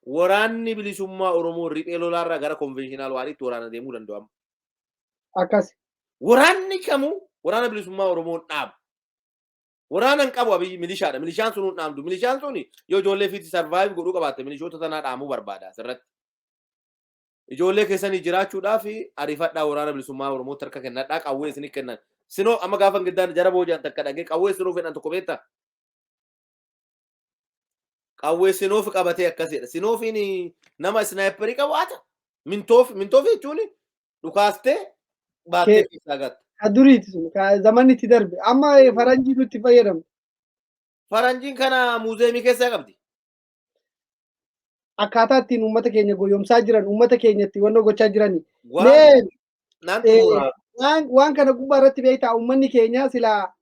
Waraanni bilisummaa Oromoo riphee lolaarraa gara conventional wariitti waraana deemuu danda'u amma.
Akkas.
Waraanni kamuu waraana bilisummaa Oromoo hin dhaabu. Waraana hin qabu Abiyyi milishaadha. Milishaan sun hin dhaamtu. Milishaan sun yoo ijoollee fiitti survive godhuu qabaatte milishoota tanaa dhaamuu barbaada asirratti. Ijoollee keessanii jiraachuudhaaf ariifadhaa waraana bilisummaa Oromootti harka kennadhaa qawwee isinii kennan. Sinoo amma gaafa giddaan jara booji'an takka dhagee qawwee sinoo fedhan tokko beektaa? Qawwee sinoof qabatee akkasidha. Sinoofiin nama sniperii qabu haata. Mintoof mintoof jechuun dhukaastee baattee keessaa gatta.
Ka duriiti sun ka zamanni itti darbe amma faranjiitu itti fayyadamu.
Faranjiin kana muuzeemii keessaa qabdi.
Akkaataa ittiin uummata keenya goyyomsaa jiran, uummata keenya itti wannoo gochaa jirani. Mee
Naan xumuraa.
Waan kana gubbaa irratti beektaa, uummanni keenya silaa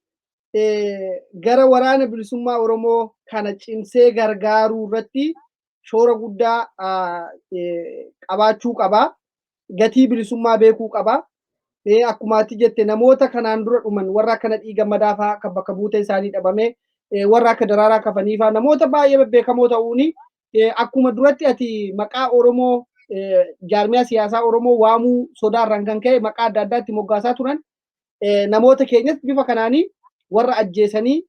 gara waraana bilisummaa Oromoo kana cimsee gargaaruu irratti shoora guddaa qabaachuu qaba. Gatii bilisummaa beekuu qaba. Akkuma ati jette, namoota kanaan dura dhuman, warra akkana dhiiga madaafaa kan bakka buutee isaanii dhabame, warra akka Daraaraa Kafanii fa'aa, namoota baay'ee bebbeekamoo ta'uuni, akkuma duratti ati maqaa Oromoo, jaarmiyaa siyaasaa Oromoo waamuu sodaarraan kan ka'e maqaa adda addaatti moggaasaa turan, namoota keenyas bifa kanaanii warra ajjeesanii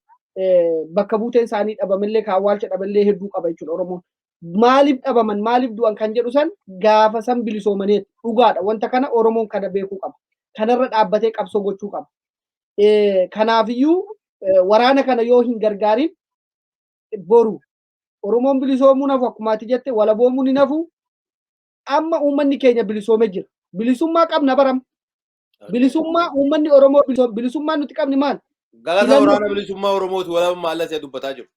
bakka buuteen isaanii dhabamillee, kan awwaalcha dhaballee hedduu qaba jechuudha Oromoon. Maaliif dhabaman, maaliif du'an kan jedhu san gaafa san bilisoomaneet dhugaadha. Wanta kana Oromoon kana beekuu qaba. Kanarra dhaabbatee qabsoo gochuu qaba. Kanaafiyyuu waraana kana yoo hin gargaarin boru Oromoon bilisoomuu nafu, akkuma ati jette walaboomuun hin hafu. Amma uummanni keenya bilisoomee jira. Bilisummaa qabna baram. Bilisummaa uummanni Oromoo bilisummaan nuti qabni maal?
Galata waraana bilisummaa Oromooti walabummaa allasee dubbataa jiru.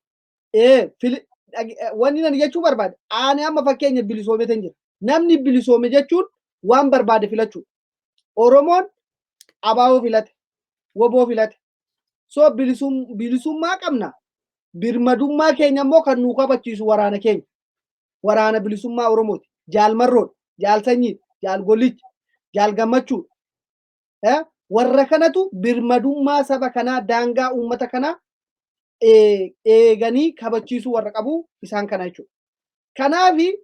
Wanni nani jechuu barbaade, ani amma fakkeenya bilisoometan jira. Namni bilisoome jechuun waan barbaade filachuu. Oromoon ABO filate, WBO filate. So bilisummaa qabna. Birmadummaa keenya immoo kan nuu kabachiisu waraana keenya. Waraana bilisummaa Oromooti. Jaal Marroodha, Jaal Sanyiidha, Jaal Gollicha, Jaal Gammachuudha. Warra kanatu birmadummaa saba kanaa, daangaa uummata kanaa eeganii kabachiisuu warra qabu isaan kana jechuudha. Kanaafi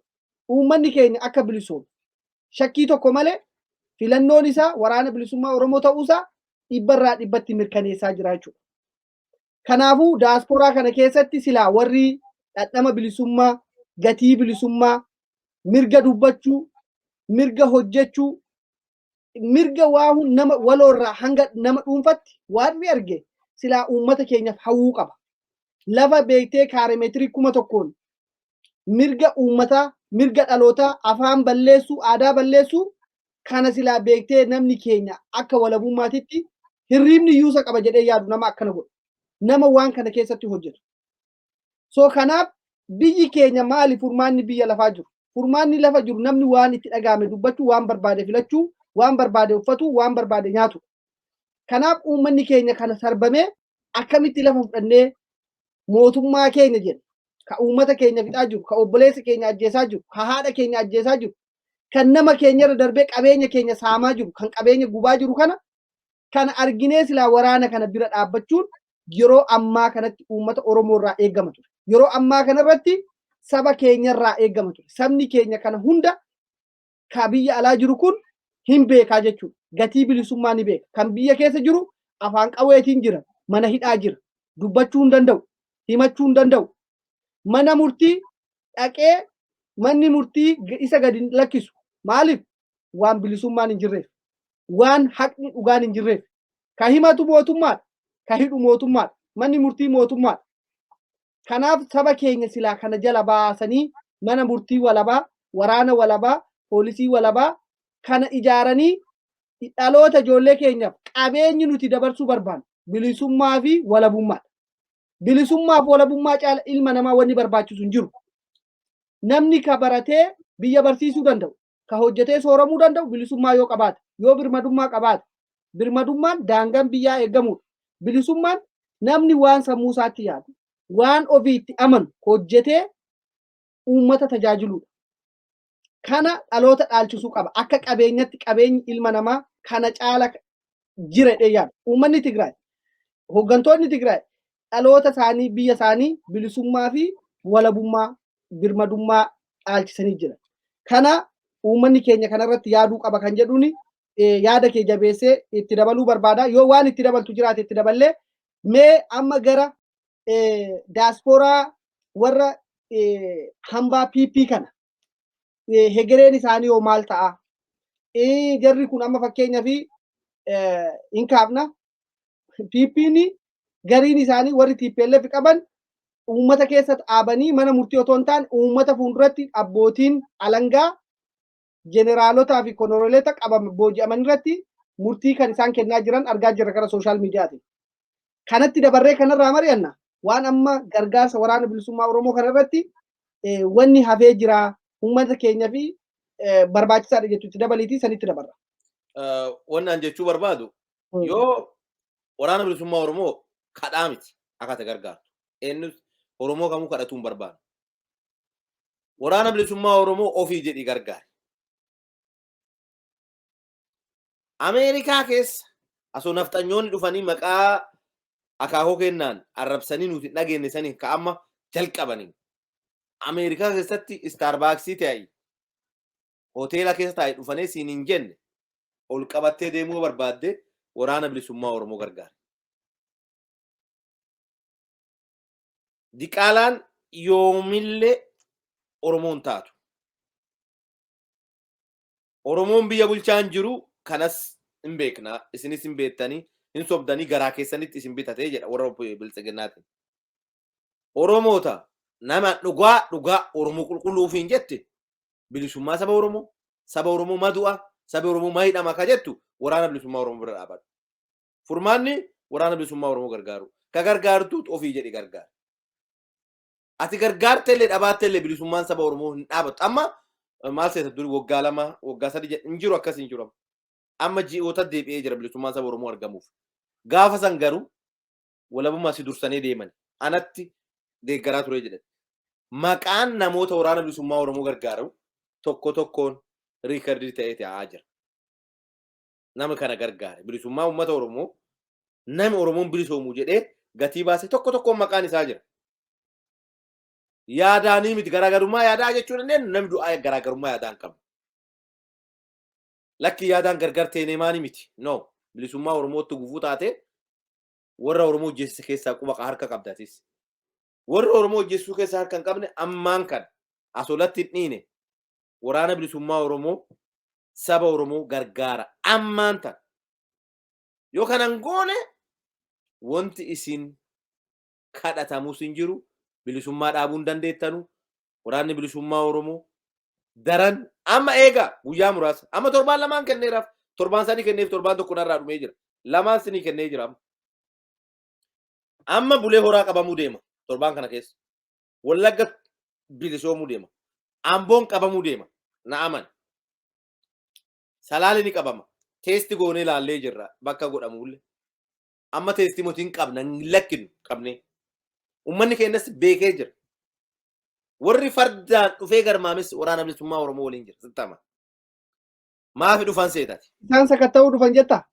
uummanni keenya akka bilisoomu shakkii tokko malee filannoon isaa waraana bilisummaa Oromoo ta'uusaa dhibbarraa dhibbatti mirkaneessaa jira jechuudha. Kanaafuu daasporaa kana keessatti silaa warri dhandhama bilisummaa, gatii bilisummaa, mirga dubbachuu, mirga hojjechuu, mirga waa nama waloorraa hanga nama dhuunfatti warri arge silaa uummata keenyaaf hawwuu qaba. Lafa beektee kaaremeetirii 1000n mirga uummataa, mirga dhalootaa, afaan balleessuu, aadaa balleessuu kana silaa beektee namni keenya akka walabummaatitti hirriibni iyyuusa qaba jedhee yaadu nama akkana godhu. Nama waan kana keessatti hojjetu. So kanaaf biyyi keenya maali furmaanni biyya lafaa jiru? Furmaanni lafa jiru namni waan itti dhagahame dubbachuu, waan barbaade filachuu, waan barbaade uffatu, waan barbaade nyaatu. Kanaaf uummanni keenya kana sarbamee akkamitti lafa fudhannee mootummaa keenya jedha. Ka uummata keenya fixaa jiru, ka obboleessa keenya ajjeesaa jiru, ka haadha keenya ajjeesaa jiru, kan nama keenya irra darbee qabeenya keenya saamaa jiru, kan qabeenya gubaa jiru kana arginee silaa waraana kana bira dhaabbachuun yeroo ammaa kanatti uummata Oromoo irraa eegama ture. Yeroo ammaa kanarratti saba keenya irraa eegama ture. Sabni keenya kana hunda ka biyya alaa jiru kun hin beekaa jechuudha. Gatii bilisummaa ni beeka. Kan biyya keessa jiru afaan qawweetiin jira, mana hidhaa jira. Dubbachuu hin danda'u, himachuu hin danda'u. Mana murtii dhaqee manni murtii isa gadi hin lakkisu. Maaliif? Waan bilisummaan hin jirreef. Waan haqni dhugaan hin jirreef. Ka himatu mootummaadha. Ka hidhu mootummaadha. Manni murtii mootummaadha. Kanaaf saba keenya silaa kana jala baasanii mana murtii walabaa, waraana walabaa, poolisii walabaa kana ijaaranii dhaloota ijoollee keenyaaf qabeenyi nuti dabarsuu barbaannu bilisummaa fi walabummaadha. Bilisummaa fi walabummaa caala ilma namaa wanni barbaachisu hin jiru. Namni ka baratee biyya barsiisuu danda'u, ka hojjetee sooramuu danda'u bilisummaa yoo qabaate, yoo birmadummaa qabaate. Birmadummaan daangaan biyyaa eegamudha. Bilisummaan namni waan sammuu isaatti yaadu, waan ofii itti amanu hojjetee uummata tajaajiludha. Kana dhaloota dhaalchisuu qaba. Akka qabeenyatti qabeenyi ilma namaa kana caala jira jedhee yaadu. Uummanni Tigraay, hooggantoonni Tigraay Dhaloota isaanii, biyya isaanii bilisummaa fi walabummaa, birmadummaa dhaalchisanii jira. Kana uummanni keenya kanarratti yaaduu qaba kan jedhuun yaada kee jabeessee itti dabaluu barbaada. Yoo waan itti dabaltu jiraate itti daballee, mee amma gara daasporaa warra hambaa PP kana hegereen isaanii hoo maal ta'a? Jarri kun amma fakkeenyaa fi hin kaafna. PP'n gariin isaanii warri TPLF qaban uummata keessa dhaabanii mana murtii otoo hin taane uummata fuulduratti abbootiin alangaa jeneralotaa fi konoroleta qaban booji'aman irratti murtii kan isaan kennaa jiran argaa jirra kara social mediaatiin. Kanatti dabarree kanarraa mari'anna. Waan amma gargaarsa Waraana Bilisummaa Oromoo kanarratti wanni hafee jira, uummata keenya fi barbaachisaadha jettutti dabaliitii sanitti dabarra.
Wannan jechuu barbaadu, yoo Waraana Bilisummaa Oromoo kadhaa miti akka ati gargaartu. Eenyus Oromoo kamuu kadhatuu hin barbaadu. Waraana Bilisummaa Oromoo ofii jedhii gargaari. Ameerikaa keessa asoo nafxanyoonni dhufanii maqaa akaakoo kennaan arrabsanii nuti hin dhageenye sanii ka amma jalqabanii. Ameerikaa keessatti Starbucksii ta'e, hoteela keessa taa'e, dhufanii siin hin jenne ol qabattee deemuu barbaadde, Waraana Bilisummaa Oromoo gargaara. Diqaalaan yoomillee Oromoon taatu. Oromoon biyya bulchaan jiru kanas hin beekna. Isinis hin beektanii, hin sobdanii, garaa keessanitti isin bitatee jedha warra Biltsiginnaatiin. Oromoota nama dhugaa dhugaa Oromoo qulqulluu ofiin jette, bilisummaa saba Oromoo, saba Oromoo madu'a, saba Oromoo mahidhama ka jettu, Waraana Bilisummaa Oromoo bira dhaabadhu. Furmaanni Waraana Bilisummaa Oromoo gargaaru. Ka gargaartuut ofii jedhi gargaara. Ati gargaarte illee dhabaatte illee bilisummaan saba Oromoo hin dhaabattu. Amma maal seeta, duri waggaa 2, waggaa 3 hin jiru, akkas hin jiru. Amma ji'oota deebi'ee jira bilisummaan saba Oromoo argamuuf. Gaafa san garuu walabummaa si dursanii deeman. Anatti deeggaraa ture jedhan. Maqaan namoota Waraana Bilisummaa Oromoo gargaaru tokko tokkoon record ta'ee taa'aa jira. Nama kana gargaare, bilisummaa uummata Oromoo, nami Oromoon bilisoomu jedhee gatii baase tokko tokkoon maqaan isaa jira. Yaadaanii miti, garaagarummaa yaadaa jechuu dandeenyu, namni du'aa garaagarummaa yaadaa hin qabu. Lakki, yaadaan gargar teenee maani miti. No, bilisummaa Oromootti gufuu taate warra Oromoo hojjeessise keessaa quba harka qabdatis. Warra Oromoo hojjeessuu keessaa harka hin qabne ammaan kan asolatti hin dhiine, Waraana Bilisummaa Oromoo, saba Oromoo gargaara ammaan tan. Yoo kanan goone wanti isin kadhatamus hin jiru, bilisummaa dhaabuu hin dandeettanu. Waraanni Bilisummaa Oromoo daran amma eega guyyaa muraasa, amma torbaan lamaan kenneeraaf, torbaan 3 kenneef, torbaan tokko narraa dhumee jira, lamaan sinii kennee jira. Amma amma Bulee Horaa qabamuu deema, torbaan kana keessa Wallagga bilisoomuu deema, Amboon qabamuu deema, na aman. Salaali ni qabama, test goonee laallee jirra bakka godhamullee. Amma test mootiin qabna, hin lakkinu qabnee. Uummanni keenyas beekee jira. Warri fardaan dhufee garmaames Waraana Bilisummaa Oromoo waliin jira. Sittama. Maafi dhufan seetati?
Isaan sakatta'uu dhufan jettaa?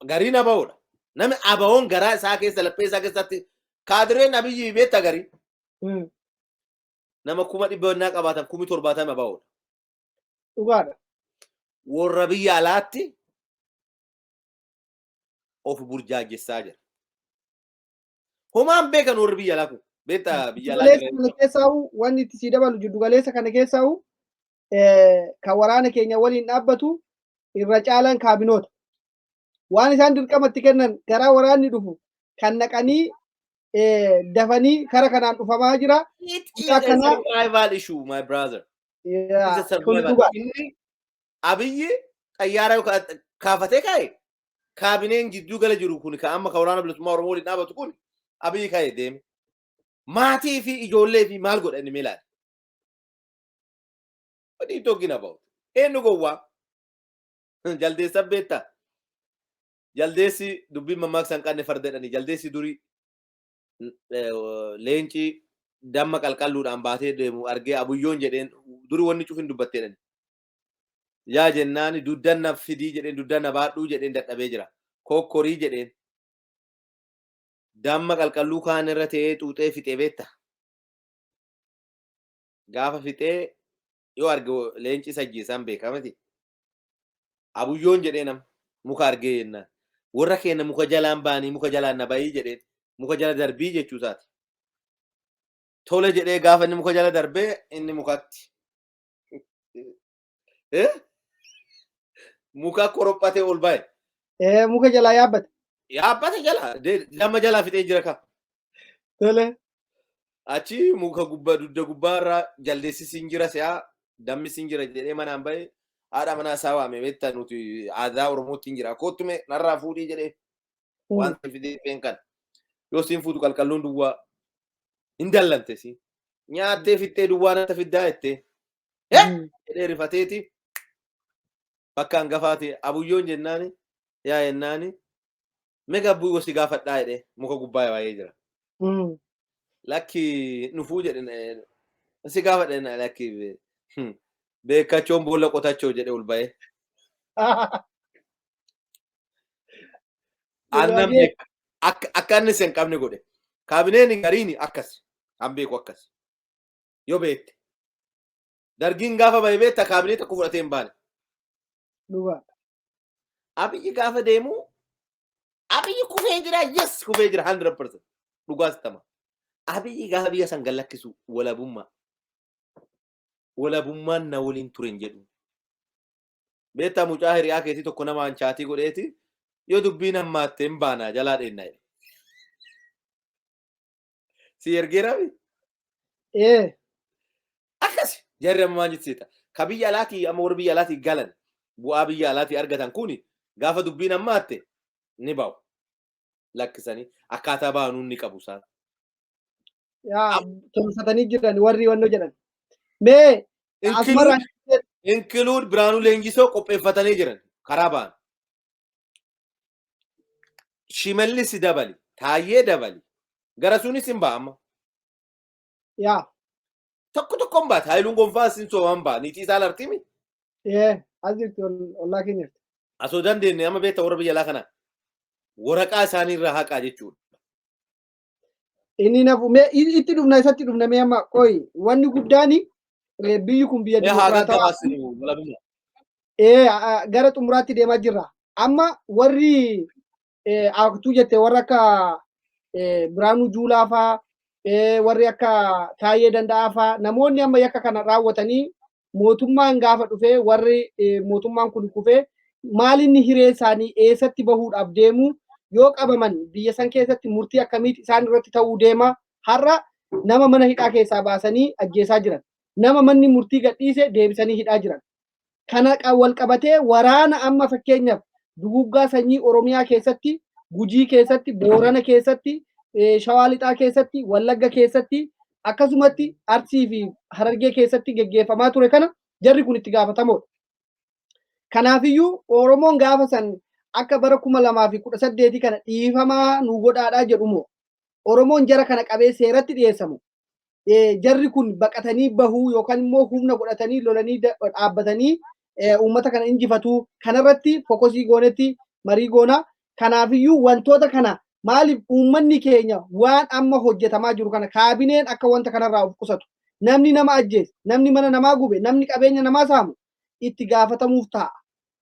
Gariin abaa'oodha. Namni abaa'oon garaa isaa keessa, laphee isaa keessatti kaadireen Abiyyi beektaa garii. Nama 100,000 qabaatan 70,000 abaa'oodha.
Dhugaadha.
Warra biyya alaatti of burjaajessaa jira. Homaan beekan warri biyya alaa kun. Beektaa biyya alaa
Giddugaleessa
jiran.
kana keessaa'u wanni itti sii dabalu, jiddugaleessa kana keessaa'u kan waraana keenya waliin dhaabbatu irra caalaan kaabinoota. Waan isaan dirqamatti kennan garaa waraanni dhufu kan naqanii dafanii kara kanaan dhufamaa jira.
It is
Isaa
a
kana
survival issue, my brother.
Yaa,
It's a
kun
survival.
dhugaa.
Inni Abiyyi xayyaara yoo kaafatee ka'e, kaabineen jidduu gala jiru kun ka amma ka Waraana Bilisummaa Oromoo waliin dhaabatu kun Abiyyi ka'e deeme. Maatii fi ijoollee fi maal godha inni milaal? What are you talking about? Eenyu gowwaa? Jaldeessa beektaa? Jaldeessi dubbiin mammaaksa hin qabne farda jedhanii, jaldeessi durii leenci damma qalqalluudhaan baatee deemu argee abuyyoon jedheen, duri wanni cufin dubbattee jedhani. Yaa jennaan duddan na fidii jedheen, duddan na baadhuu jedheen, dadhabee jira. Kokkorii jedheen. Damma qalqalluu kaan irra ta'ee xuuxee fixee beekta. Gaafa fixee yoo arge leenci isa ajjeesaan beekamati. Abuyyoon jedhee nama muka argee jennaan. Warra keenya muka jalaan ba'anii muka jalaan na bahii jedheen muka jala darbii jechuu isaati. Tole jedhee gaafa inni muka jala darbee inni mukatti. Muka korophatee ol ba'e.
Muka jalaa yaabbate.
Yaabbate jala damma jalaa fixee jira ka.
Tole.
Achi muka gubbaa dugda gubbaa irraa jaldeessi siin jira si'aa dammi siin jira jedhee manaan ba'e haadha manaa isaa waame beektaa nuti aadaa Oromootti hin jira kottume narraa fuudhii jedhee waan fidee dhufeen kana. Yoo siin fuutu qalqalluun duwwaa hin dallante siin nyaattee fixxee duwwaa natti fiddaa jettee jedhee rifateeti bakka hangafaati abuyyoon jennaani yaa jennaani mega abbuyyoo si gaafadhaa jedhee muka gubbaa baay'ee jira. Lakki nufuu jedhe si gaafadhe lakki beekachoon boolla qotachoo jedhe ol ba'ee. Aannan beeka akka inni hin qabne godhe. Kaabineen gariin akkas kan beeku akkas yoo beekte. Dargiin gaafa bahe beekta kaabinee tokko fudhatee hin baane.
Dhugaa.
Abiyyi gaafa deemu Abiyyi kufee jira, yes, kufee jira 100% dhugaas tama. Abiyyi gaafa biyya san gallakkisu walabummaa. Walabummaan na waliin ture hin jedhu. Beektaa mucaa hiriyaa keetii tokko namaan chaatii godheeti yoo dubbiin hammaatte hin baanaa jalaa dheenna jedhe. Si ergeeraami?
Ee.
Akkas jarri amma maal jettita? Ka biyya alaatii amma warri biyya alaatii galan bu'aa biyya alaatii argatan kuni gaafa dubbiin hammaatte ni ba'u. Lakkisanii akkaataa ba'anuun ni qabu isaan.
Yaa tolfatanii jiran warri wannoo jedhan. Mee asumarraan
Include Biraanuu Leenjisoo qopheeffatanii jiran karaa ba'an. Shimallis dabali, Taayyee dabali. Gara sunis hin ba'a amma.
Yaa.
Tokko tokko hin baata. Haayiluun Gonfaa sin sooman ba'a. Niitii isaa lartimi.
Ee as jirti ollaa keenya jirti.
Asoo dandeenye amma beekta warra biyya alaa kana waraqaa isaanii irraa haqaa jechuudha.
Inni nafu mee itti dhufna isatti dhufna mee amma qoyi wanni guddaani biyyi kun biyya
Mee haa
dimokiraatawaa
gaggabaasinu walabummaa.
ee gara xumuraatti deemaa jirra. Amma warri aktuu jette warra akka Biraanuu Juulaa faa warri akka Taayyee Danda'aa faa namoonni amma yakka kana raawwatanii mootummaan gaafa dhufee warri mootummaan kun kufee maalinni hiree isaanii eessatti bahuudhaaf deemu yoo qabaman biyya san keessatti murtii akkamiiti isaan irratti ta'uu deema har'a nama mana hidhaa keessaa baasanii ajjeesaa jiran nama manni murtii gadhiise deebisanii hidhaa jiran kana wal qabatee waraana amma fakkeenyaaf duguuggaa sanyii Oromiyaa keessatti Gujii keessatti Boorana keessatti Shawaa Lixaa keessatti Wallagga keessatti akkasumatti Arsii fi Harargee keessatti geggeeffamaa ture kana jarri kun itti gaafatamoodha. Kanaafiyyuu Oromoon gaafa san akka bara 2018 kana dhiifamaa nu godhaadhaa jedhumoo Oromoon jara kana qabee seeratti dhiyeessamu jarri kun baqatanii bahuu yookaan immoo humna godhatanii lolanii dhaabbatanii uummata kana injifatu kanarratti fokosii goonetti marii goona. Kanaafiyyuu wantoota kana maaliif uummanni keenya waan amma hojjetamaa jiru kana kaabineen akka wanta kanarraa of qusatu namni nama ajjeese namni mana namaa gube namni qabeenya namaa saamu itti gaafatamuuf ta'a.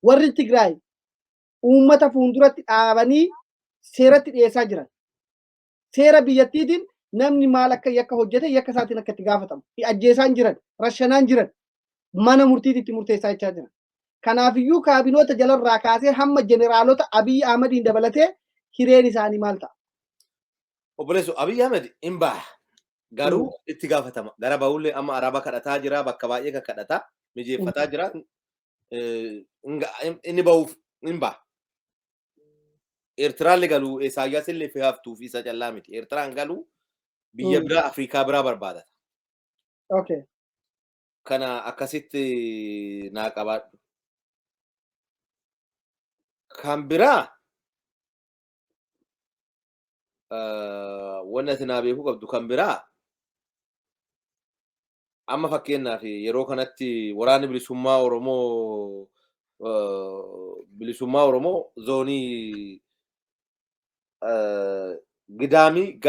Warri Tigraay uummata fuulduratti dhaabanii seeratti dhiyeessaa jiran. Seera biyyattiitiin namni maal akka yakka hojjete yakka isaatiin akka itti gaafatamu. Ajjeesaan jiran, rashanaan jiran, mana murtiitti itti murteessaa jechaa jiran. Kanaafiyyuu kaabinoota jalarraa kaasee hamma jeneraalota Abiy Ahmediin dabalatee hireen isaanii maal ta'a?
Obboleessu Abiy Ahmed hin baha. Garuu itti gaafatama. Gara bahullee amma araba kadhataa jira, bakka baay'ee kan kadhataa, mijeeffataa jira. Inni bahuuf hin baha. Eertiraan galuu Isaayyaas illee fi haftuuf isa callaa miti. Eertiraan galuu biyya biraa Afrikaa biraa barbaadata. Kana akkasitti naa qabaadhu. Kan biraa wanni ati naa beekuu qabdu kan biraa amma fakkeenyaaf yeroo kanatti waraanni bilisummaa Oromoo zoonii Gidaamii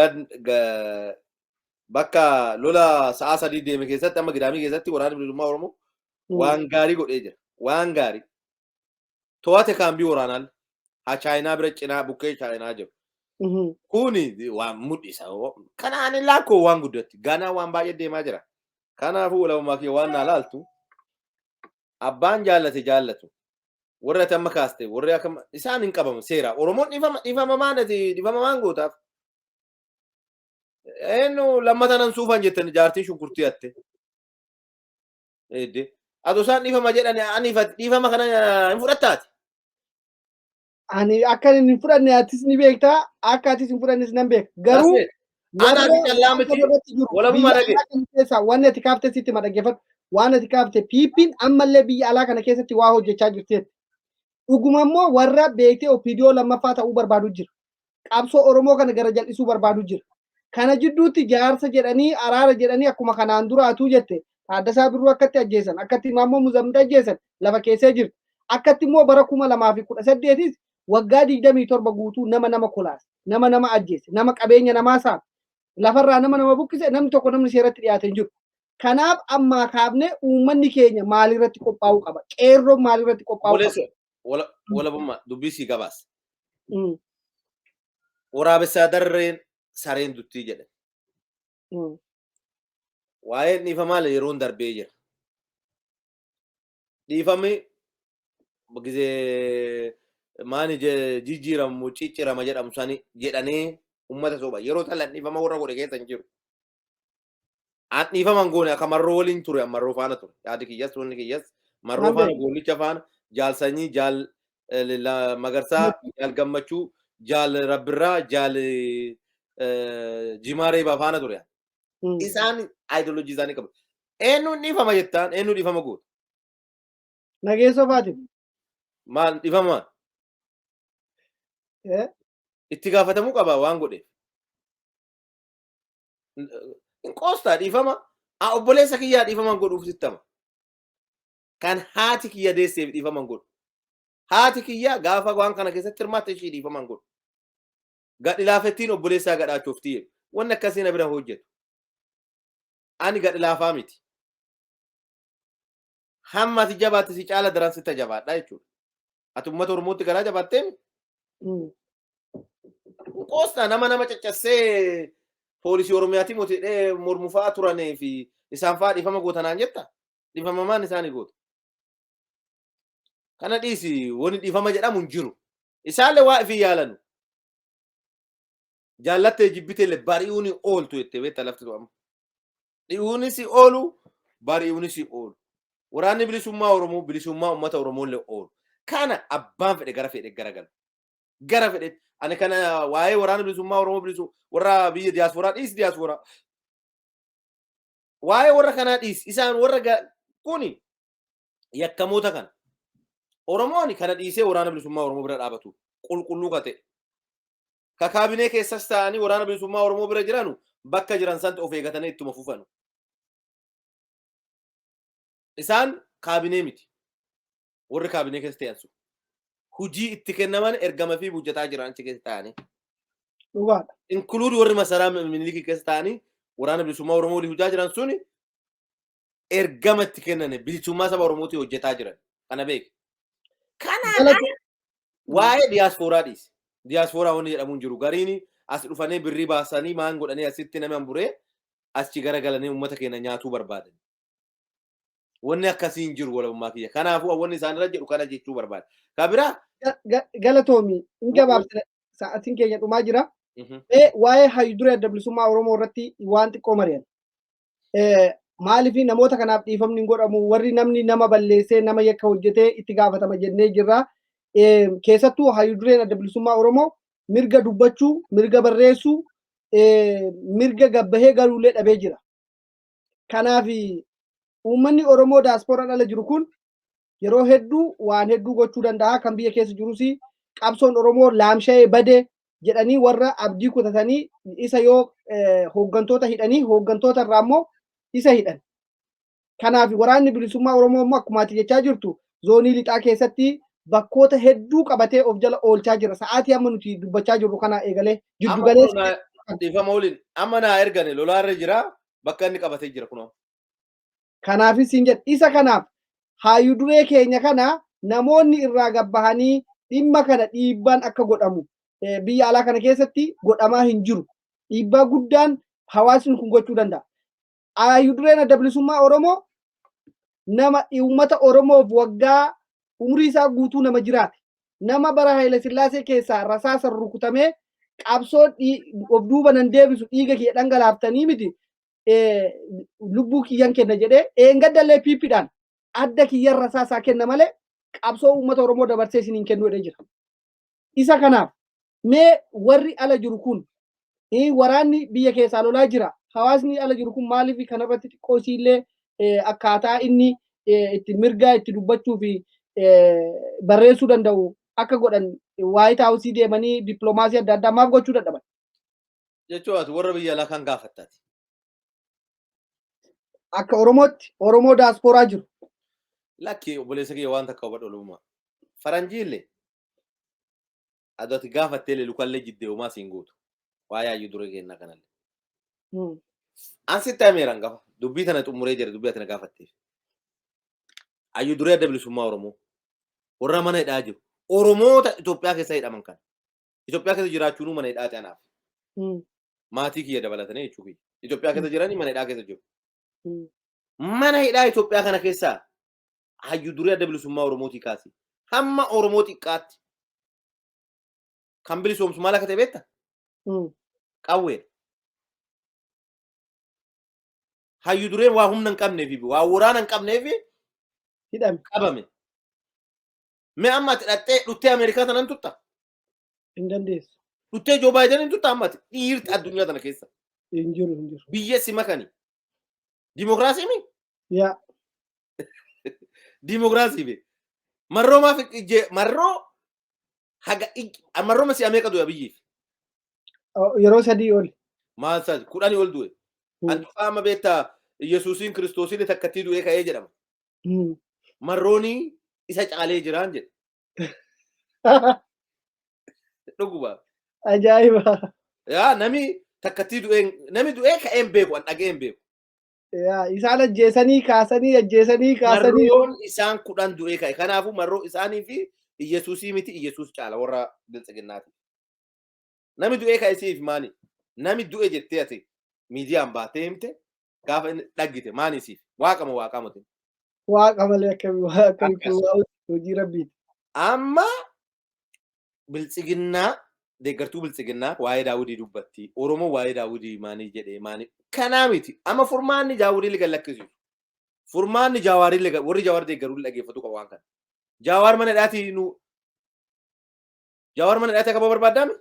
bakka lola sa'a 3 deeme keessatti, amma Gidaamii keessatti Waraanni Bilisummaa Oromoo waan gaarii godhee jira. Waan gaarii. To'ate kaambii waraanaan haa Chaayinaa bira cinaa bukkee Chaayinaa jiru. Kuni waan mul'isa. Kanaan laakkoo waan guddatti. Ganaa waan baay'ee deemaa jira. Kanaafuu walabummaa kiyya waan naa laaltu, abbaan jaallate jaallatu. Warri ati amma kaaste, warri akkam isaan hin qabamu seera. Oromoon dhiifama dhiifama maan, ati dhiifama maan gootaaf? Eenyu lammata nan suufan jettan jaartiin shunkurtii hatte. Eedde. Ati isaan dhiifama jedhan, ani dhiifama kana hin fudhattaati.
Ani akka inni hin fudhanne atis ni beektaa, akka atis hin fudhannes nan beeka. Garuu
Ana ati callaa miti, walabummaa
biyya
dhage.
Alaa kana keessaa wanni ati kaafte sitti madhaggeeffadhu. Waan ati kaafte, PP'n ammallee biyya alaa kana keessatti waa hojjechaa jirti. Dhuguma immoo warra beektee OPDO lammaffaa ta'uu barbaadu jira. Qabsoo Oromoo kana gara jal'isuu barbaadu jira. Kana jidduutti jaarsa jedhanii, araara jedhanii, akkuma kanaan duraatuu jette, Taaddasaa Birruu akkatti ajjeesan, akkatti Maammoo Muzammil ajjeesan lafa keessee jirti. Akkatti immoo bara 2018s waggaa 27 guutuu nama nama kolaase, nama nama ajjeese, nama qabeenya namaa saame, lafarraa nama nama buqqise, namni tokko namni seeratti dhiyaate hin jiru. Kanaaf ammaa kaafnee uummanni keenya maalirratti qophaa'uu qaba? Qeerroon maalirratti qophaa'uu qaba?
Obboleessa, walabummaa dubbii sii gabaasa. Waraabessaa darreen sareen duttii jedhe. Waa'een dhiifamaa yeroon darbee jira. Dhiifamni gizee maani jijjiiramu ciccirama jedhamu sani jedhanii uummata soba. Yeroo talan dhiifama warra godhe keessa hin jiru. An dhiifama hin goone, akka Marroo waliin ture, Marroo faana ture. Yaadi kiyyas, wanni kiyyas Marroo faana, Goollicha faana, jaal Sanyii, jaal Magarsaa, jaal Gammachuu, jaal Rabbirraa, jaal Jimaa Reebaa faana ture. Isaan ideology isaanii qabu. Eenyuun dhiifama jettaan, eenyuun dhiifama goota?
Nageessoo faatiin.
Maal dhiifama? Itti gaafatamuu qaba waan godheef. Hin qoostaa dhiifama. Obboleessa kiyyaa dhiifama godhuuf sittama. Kan haati kiyya deesseef dhiifama godhu. Haati kiyya gaafa waan kana keessatti hirmaatte ishii dhiifama godhu. Gadhi laafettiin obboleessaa gadhaachuuf tiyye. Wanni akkasii na bira hojjetu. Ani gadhi laafaa miti. Hamma ati jabaatte si caala daran sitta jabaadha jechuudha. Ati uummata Oromootti garaa jabaattee? Qoostaa nama nama caccassee poolisii Oromiyaatii motiidhee mormu fa'aa turanii fi isaan fa'aa dhiifama gootanaan jetta? Dhiifama maan isaanii goota? Kana dhiisi, wani dhiifama jedhamu hin jiru. Isaallee waa ifii yaalanu. Jaallattee jibbiteellee bari'uun ooltu jettee beekta lafti to'ama. Dhi'uunis oolu, bari'uunis oolu. Waraanni Bilisummaa Oromoo bilisummaa uummata Oromoollee oolu. Kana abbaan fedhe gara fedhe garagalu. Gara fedhe ani kana waa'ee Waraana Bilisummaa Oromoo bilisu warra biyya diyaaspooraa dhiisi, diyaaspooraa. Waa'ee warra kanaa dhiisi. Isaan warra kuni yakkamoota kana. Oromoon kana dhiisee Waraana Bilisummaa Oromoo bira dhaabatu qulqulluu ka ta'e. Ka kaabinee keessas ta'anii Waraana Bilisummaa Oromoo bira jiranu bakka jiran sanatti of eegatanii ittuma fufanu. Isaan kaabinee miti. Warri kaabinee keessa ta'an sun. Hujii itti kennaman ergama fi hojjetaa jiran achi keessa ta'anii.
Dhugaadha.
Include warri masaraa Minilikii keessa ta'anii Waraana Bilisummaa Oromoo waliin hojjaa jiran suni ergama itti kennane bilisummaa saba Oromootii hojjetaa jiran. Kana beeki. Kanaan waa'ee diyaaspooraa dhiisi. Diyaaspooraa wanni jedhamu hin jiru. Gariin as dhufanii birrii baasanii maan godhanii asitti nama buree achi garagalanii uummata keenya nyaatuu barbaadan. Wanni akkasii hin jiru, walabummaa kiyya. Kanaafuu wanni isaan irra jedhu kana jechuu barbaada. Ka biraa.
Galatoomi, hin gabaabsina, sa'aatiin keenya dhumaa jira. Waa'ee hayyu duree Adda Bilisummaa Oromoo irratti waan xiqqoo mari'an. Maaliif namoota kanaaf dhiifamni hin godhamu? Warri namni nama balleessee, nama yakka hojjetee itti gaafatama jennee jirra. Keessattuu hayyu dureen Adda Bilisummaa Oromoo mirga dubbachuu, mirga barreessuu, mirga gabbahee galuullee dhabee jira. Kanaaf uummanni Oromoo daaspooraa dhala jiru kun yeroo hedduu waan hedduu gochuu danda'a. Kan biyya keessa jirus qabsoon Oromoo laamsha'ee bade jedhanii warra abdii kutatanii isa yoo hooggantoota hidhanii, hooggantoota irraa immoo isa hidhan. Kanaaf Waraanni Bilisummaa Oromoo immoo akkuma ati jechaa jirtu zoonii lixaa keessatti bakkoota hedduu qabatee of jala oolchaa jira. Sa'aatii amma nuti dubbachaa jirru kana eegalee jiddu
Amma
galeessa.
kunoo dhiifama waliin amma naa ergane lolaarra jira bakka inni qabatee jira kunoo.
Kanaafis hin jedhu isa kanaaf hayyuu duree keenya kana namoonni irraa gabbahanii dhimma kana dhiibbaan akka godhamu biyya alaa kana keessatti godhamaa hin jiru. Dhiibbaa guddaan hawaasni kun gochuu danda'a. Hayyuu dureen adda bilisummaa Oromoo nama uummata Oromoof waggaa umurii isaa guutuu nama jiraate. Nama bara Haayila Sillaasee keessaa rasaasa rukutamee qabsoo of duuba nan deebisu dhiiga kiyya dhangalaaftanii miti lubbuu kiyyan kenna jedhee eengaddallee piippiidhaan adda kiyyan rasaasaa kenna malee qabsoo uummata Oromoo dabarsee isiniin kennu jedhee jira. Isa kanaaf mee warri ala jiru kun waraanni biyya keessaa lolaa jira. Hawaasni ala jiru kun maaliif kanarratti xiqqoo isiillee akkaataa inni itti mirgaa itti dubbachuu fi barreessuu danda'u akka godhan White House deemanii dippiloomaasii adda addaa maaf gochuu dadhaban?
Jechuun ati warra biyya alaa kan gaafattati.
Akka Oromootti Oromoo daaspooraa jiru.
Lakki obboleessa kiyya waan takka hubadhu olummaa. Faranjiillee adu ati gaafatteellee lukallee jiddee homaa siin guutu. Waa yaayyuu dura kennaa kanallee. An sitti himeeran gafa dubbii tana xumuree jira dubbii ati na gaafatteef. Hayyuu duree adda bilisummaa Oromoo warra mana hidhaa jiru. Oromoota Itoophiyaa keessa hidhaman kana. Itoophiyaa keessa jiraachuunuu mana hidhaati anaaf. Maatii kiyya dabalatanii jechuu kiyya. Itoophiyaa keessa jiranii mana hidhaa keessa jiru. Mana hidhaa Itoophiyaa kana keessaa hayyuu duree adda bilisummaa Oromootii kaasi. Hamma Oromoo xiqqaatti kan bilisoomsu maal akka ta'e beektaa? Qawweedha. Hayyuu dureen waa humna hin qabneef waa waraana hin qabneef
Hidhame.
qabame. Mee amma ati dhattee dhuttee Ameerikaa tanan tutta?
Hin dandeessu.
Dhuttee Joo Baayiden hin tutta amma ati dhiirti addunyaa tana keessa.
Hin jiru hin jiru.
Biyya si makani. Dimokiraasii mi?
Yaa.
Dimokiraasii be. Marroo maaf ijjee marroo haga marroo masi ameeqa du'e biyyiif?
Yeroo 3 ol.
Maal isaati 10 ol du'e. Antuqaa amma beektaa Yesuusiin Kiristoosiin takkattii du'ee ka'ee jedhama. Marroonii isa caalee jiraan jedhe. Dhuguma.
Ajaa'iba.
Yaa nami takkattii du'ee nami du'ee ka'ee hin beeku an dhaga'ee hin beeku.
Yaa isaan ajjeesanii kaasanii ajjeesanii kaasanii.
Marroon isaan 10 du'ee ka'e. Kanaafuu marroo isaanii fi Iyyasuusii miti Iyyasuus caala warra biltsiginnaati. Nami du'ee ka'e siif maani? Nami du'e jettee ati miidiyaan baatee himte gaafa inni dhaggite maani siif? Waaqa moo waaqaa miti?
Waaqa malee akkamitti hojii rabbiiti.
Amma biltsiginnaa deeggartuu biltsiginnaa waa'ee Daawudii dubbatti. Oromoo waa'ee Daawudii maanii jedhee maanii kanaa miti. Amma furmaanni Daawudii liga lakkisiisu. Furmaanni Jawaarii liga warri Jawaar deeggaruu dhaggeeffatu qaba waan kana. Jawaar mana hidhaatii nu Jawaar mana hidhaatii akka barbaaddaame?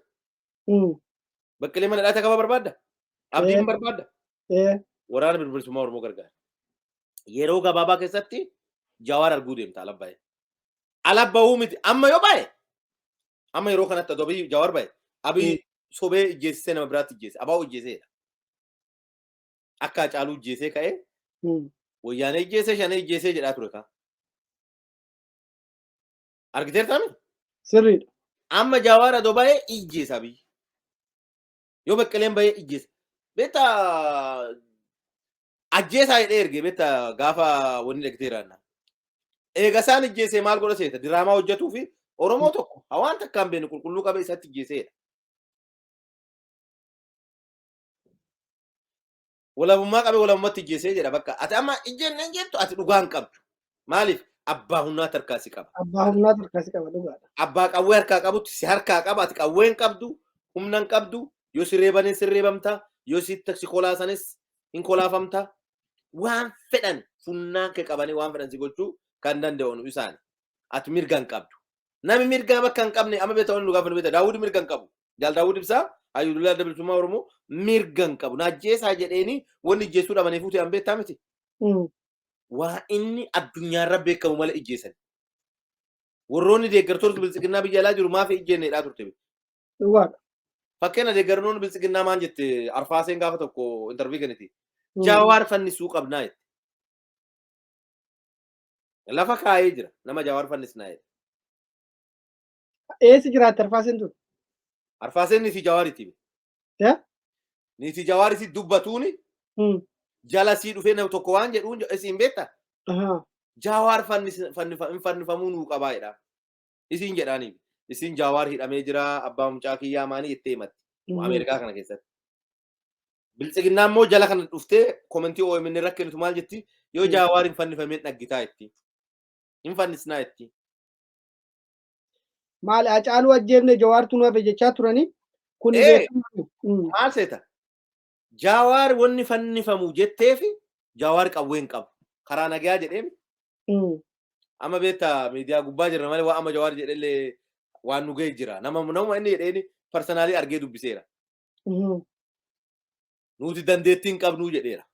Baqqalee mana hidhaatii akka barbaadda? Abdiin barbaadda? Waraana bilisummaa Oromoo gargaara. Yeroo gabaabaa keessatti Jawaar arguu deemta ala bahe. Ala bahuu miti amma yoo bahe amma yeroo kanatti adoo Abiy Jawaar bahe Abiy sobee ijjeessisee nama biraatti ijjeesse abaa'u ijjeeseedha. Akka Hacaaluu ijjeesee ka'ee wayyaanee ijjeesee shanee ijjeesee jedhaa ture kaa. Argiteertaa mi?
Sirriidha.
Amma Jawaar adoo bahee ijjeessa Abiy. Yoo Baqqaleen bahee ijjeessa. Beektaa ajjeesaa jedhee erge beektaa gaafa wanni dhagteeraanna. Eega isaan ijjeesee maal godha seeta diraamaa hojjetuu fi Oromoo tokko hawaan takka hin beekne qulqulluu qabee isatti ijjeeseedha. Walabummaa qabee walabummaatti ijjeesee jedha bakka ati amma ijjeenne jettu ati dhugaa hin qabdu. Maaliif abbaa humnaa harkaa si qaba.
Abbaa humnaa harkaa si qaba dhugaadha.
Abbaa qawwee harkaa qabutti si harkaa qaba ati qawwee hin qabdu humna hin qabdu yoo si reebanis si reebamta yoo si si kolaasanis hin kolaafamta waan fedhan funnaan kee qabanii waan fedhan si gochuu kan danda'u isaani. Ati mirga hin qabdu. Nami mirgaa bakka hin qabne amma beektaa wanni nu gaafa nu beektaa Daawud mirga hin qabu. Jaal Daawud Ibsaa Hayyudullaa Adda Bilisummaa Oromoo mirga hin qabu. Na ajjeesaa jedheeni wanni ijjeessuu dhabanii fuute an beektaa miti. Waa inni addunyaarra beekamu malee ijjeessan. Warroonni deeggartoota biltsiginnaa biyya alaa jiru maaf ijjeenneedhaa turte.
Dhugaadha.
Fakkeenya deeggartoonni biltsiginnaa maan jette Arfaaseen gaafa tokko intarvii kenniti. Jawaar fannisuu qabnaa jette. Lafa kaayee jira nama Jawaar fannisnaa jette.
Eessa jiraatti Arfaaseen tun?
Arfaaseen niitii Jawaariiti. Niitii Jawaariti dubbatuuni jala sii dhufee nama tokko waan jedhuun isiin beekta? Jawaar fannifamuu nuu qabaa jedha. Isiin jedhaanii. Isiin Jawaar hidhamee jira, abbaa mucaa kiyyaa maanii jettee himatti. Ameerikaa kana keessatti. Biltsiginnaa immoo jala kana dhuftee komentii OMN irra kennitu maal jetti? Yoo Jawaar hin fannifameen dhaggitaa jetti. Hin fannisnaa jetti.
Maal, Hacaaluu ajjeefne, Jawaartu nu hafe jechaa turanii. Kun
maal seeta? Jawaar wanni fannifamu jetteefi Jawaar qawwee hin qabu. Karaa nagayaa jedheemi. Amma beektaa, miidiyaa gubbaa jirra malee waan amma Jawaar jedhellee waan nu ga'e jira. Nama nama inni jedheeni personally argee dubbiseera. Nuti dandeettii hin qabnuu jedheera.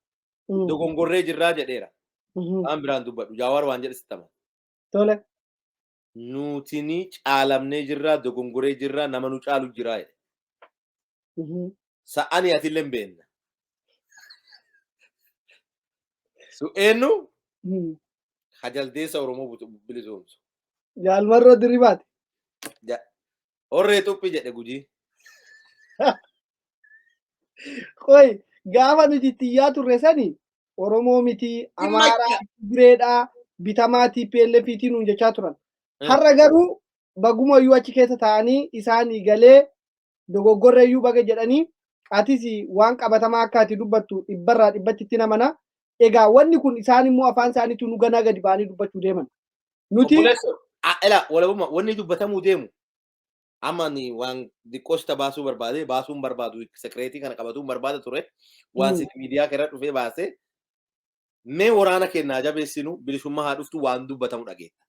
Dogongorree jirraa jedheera. Waan biraan dubbadhu, Jawaar waan jedhe sittama.
Tole.
Nuti ni caalamnee jirraa, dogongoree jirraa, nama nu caalu jiraa jedhe. Sa'anii atillee hin beekna. Su eenyu? Hajaldeessa Oromoo bilisoomsu.
Jaalmarroo Dirribaati.
Horree xuphi jedhe Gujii.
Qoy, gaafa nuti itti iyyaa turre sani Oromoo miti, Amaaraa, Tigireedhaa, bitamaa TPLF nuun jechaa turan. Har'a garuu bagumayyuu achi keessa taa'anii isaanii galee dogoggorreeyyuu baga jedhanii, atis waan qabatamaa akka ati dubbattu dhibbarraa dhibbatti itti namana. Egaa wanni kun isaan immoo afaan isaaniitu nu ganaa gadi ba'anii dubbachuu deeman.
Nuti Ela walabuma wanni dubbatamuu deemu amma ni waan xiqqoosta baasuu barbaade, baasuun barbaadu, secret kana qabatuun barbaada ture, waan si miidiyaa kana dhufee baasee mee waraana kennaa jabeessinu, bilisummaa haa dhuftu, waan dubbatamu dhageetta.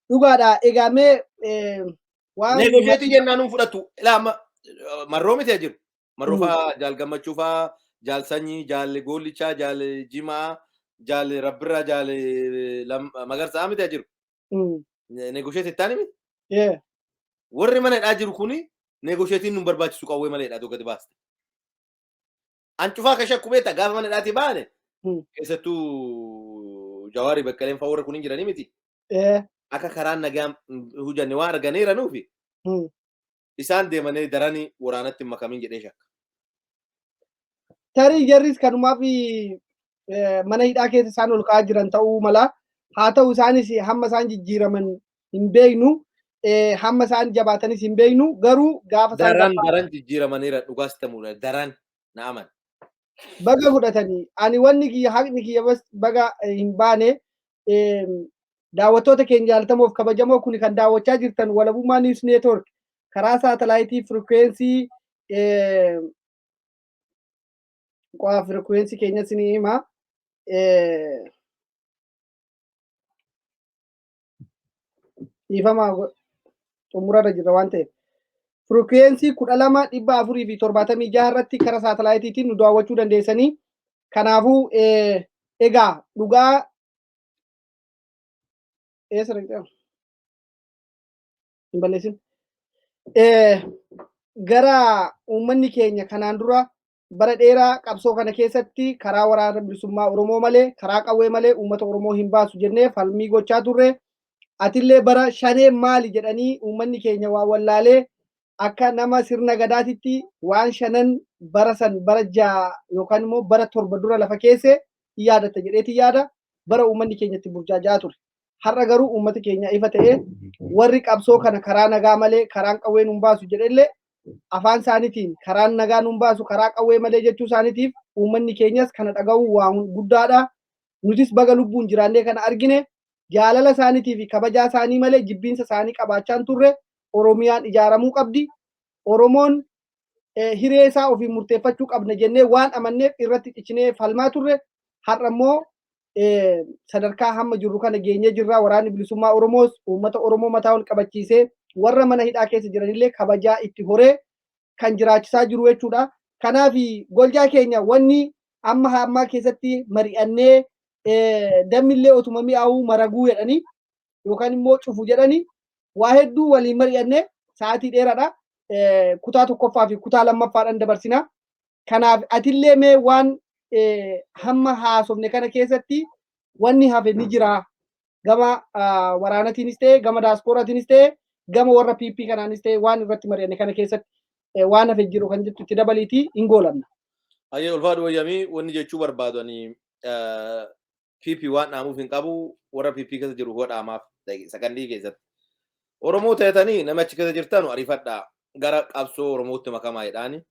Dhugaadha. Egaa mee
waan. Negotiate jennaan nuun fudhattu. Ilaa, amma Marroo miti jiru. Marroo faa, Jaal Gammachuu faa, Jaal Sanyii, Jaal Goolichaa, Jaal Jimaa, Jaal Rabbirraa, Jaal Magarsaa miti jiru. Negotiate itti miti. Warri mana hidhaa jiru kuni negotiateiin nu barbaachisu, qawwee maleedha gadi baaste. An cufaa ka shakku beekta, gaafa mana hidhaatii baane, keessattuu Jawaarii, Baqqaleen fa'aa warri kun hin jiranii miti. Akka karaan nagaa hujanne waan arganiira nuufi isaan deemanii daranii waraanatti hin makamin jedhee shakka.
Tarii jarris kanumaaf mana hidhaa keessa isaan ol ka'aa jiran ta'uu mala. Haa ta'u, isaanis hamma isaan jijjiiraman hin beeknu. Hamma isaan jabaatanis hin beeknu. Garuu gaafa
isaan Daran daran jijjiiramaniira, dhugaas ta'uudha, daran na aman.
Baga fudhatanii, ani wanni kiyya haqni kiyya bas baga hin baane. Daawwattoota keenya jaalatamoof kabajamoo, kun kan daawwachaa jirtan Walabummaa News Network karaa saatalaayitii frequency qo'aa frequency keenya isinii hima. Dhiifama, xumurarra jirra waan ta'eef. Frequency 12,476 irratti karaa saatalaayitiitiin nu daawwachuu dandeessanii. Kanaafuu egaa dhugaa eessa dhaqxee hin balleessin. Gara uummanni keenya kanaan dura bara dheeraa qabsoo kana keessatti karaa Waraana Bilisummaa Oromoo malee, karaa qawwee malee uummata Oromoo hin baasu jennee falmii gochaa turre. Atillee bara shanee maali jedhanii uummanni keenya waa wallaalee akka nama sirna gadaatitti waan shanan bara san bara 6 yookaan immoo bara 7 dura lafa keesse yaadatta jedheeti yaada, bara uummanni keenya itti burjaajaa ture. Har'a garuu uummata keenya ifa ta'ee, warri qabsoo kana karaa nagaa malee karaan qawwee nun baasu jedhellee afaan isaaniitiin karaan nagaa nun baasu karaa qawwee malee jechuu isaaniitiif uummanni keenyas kana dhaga'uu waan guddaadha. Nutis baga lubbuun jiraannee kana argine. Jaalala isaaniitii fi kabajaa isaanii malee jibbiinsa isaanii qabaachaa hin turre. Oromiyaan ijaaramuu qabdi. Oromoon hiree isaa ofiin murteeffachuu qabna jennee waan amanneef irratti cichinee falmaa turre. Har'a immoo sadarkaa hamma jirru kana geenyee jirra. Waraanni Bilisummaa Oromoos uummata Oromoo mataa ol qabachiisee warra mana hidhaa keessa jiranillee kabajaa itti horee kan jiraachisaa jiru jechuudha. Kanaaf goljaa keenya, wanni amma hammaa keessatti mari'annee dammillee otuma mi'aawuu maraguu jedhanii yookaan immoo cufu jedhanii, waa hedduu waliin mari'annee sa'aatii dheeraadha. Kutaa tokkoffaa fi kutaa lammaffaadhaan dabarsina. Kanaaf atillee mee waan hamma haasofne kana keessatti wanni hafe ni jira. Gama waraanatiinis ta'e, gama daasporaatiinis ta'e, Gama warra PP kanaanis ta'e waan irratti mari'anne kana keessatti waan hafe jiru kan jettu itti dabaliitii hin goolamna.
Ayyee, ulfaadhu wayyamii. Wanni jechuu barbaadu ani PP waan dhaamuuf hin qabu, warra PP keessa jiru hoo dhaamaaf sakandii keessatti. Oromoo ta'etanii nama achi keessa jirtan ariifadhaa, gara qabsoo Oromootti makamaa jedhaani.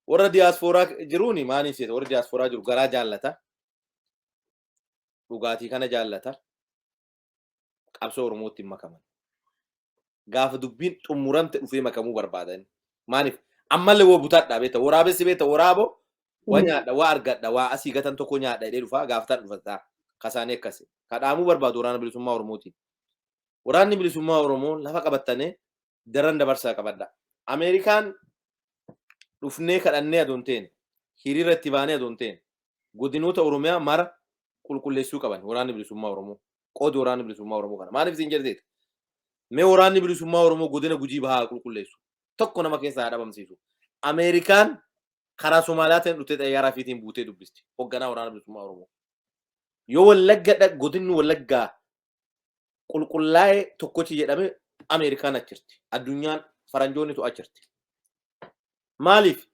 Warra diyaaspooraa jiruuni maaliif seeta? Warra diyaaspooraa jiru garaa jaallata. Dhugaatii kana jaallata. Qabsoo Oromootti hin makaman. Gaafa dubbiin xumuramte dhufee makamuu barbaadan. Maaliif? Ammallee woo butadhaa beekta. Waraabessi beekta, waraaboo waa nyaadha, waa argadha, waa asii gatan tokko nyaadha jedhee dhufaa, gaafatan dhufataa. Kasaanii akkasi. Kadhaamuu barbaadu waraana bilisummaa Oromootiin. Waraanni bilisummaa Oromoo lafa qabattanii daran dabarsaa qabadha. Ameerikaan dhufnee kadhannee adoon teene, hiriira itti baanee adoon teene, godinoota Oromiyaa mara qulqulleessuu qaban waraanni bilisummaa Oromoo. Qoodi waraanni bilisummaa Oromoo kana. Maaliif isin jedheeti? Mee waraanni bilisummaa Oromoo godina Gujii Bahaa qulqulleessu. Tokko nama keessaa haa dhabamsiisu. Ameerikaan karaa Somaaliyaatiin dhuftee xayyaaraa fiitiin buutee dubbisti. Hoogganaa waraana bilisummaa Oromoo. Yoo Wallagga godinni Wallaggaa qulqullaa'ee tokkochi jedhame, Ameerikaan achirti. Addunyaan faranjoonni achirti. Maaliif?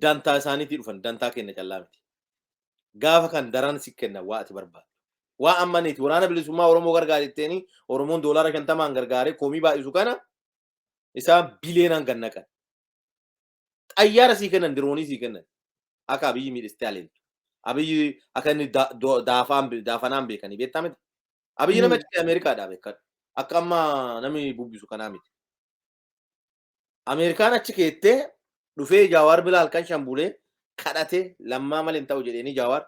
Dantaa isaaniitii dhufan, dantaa kenna callaa miti. Gaafa kan daran si kenna waa ati barbaaddu. Waa ammaniiti waraana bilisummaa Oromoo gargaaritteeni Oromoon $50n gargaaree koomii baay'isu kana isaan bileenaan gad naqan. Xayyaara sii kennan, diroonii sii kennan. Akka Abiyyi miidhistee aleeltu. Abiyyi akka inni daafaan daafanaan beekanii beektaa miti. Abiyyi nama achi Ameerikaadhaa beekadhu. Akka amma namni bubbisu kanaa miti. Ameerikaan achi keettee dhufee Jaawaar bira halkan 5 bulee kadhatee, Lammaa malee hin ta'u jedheeni, Jaawaar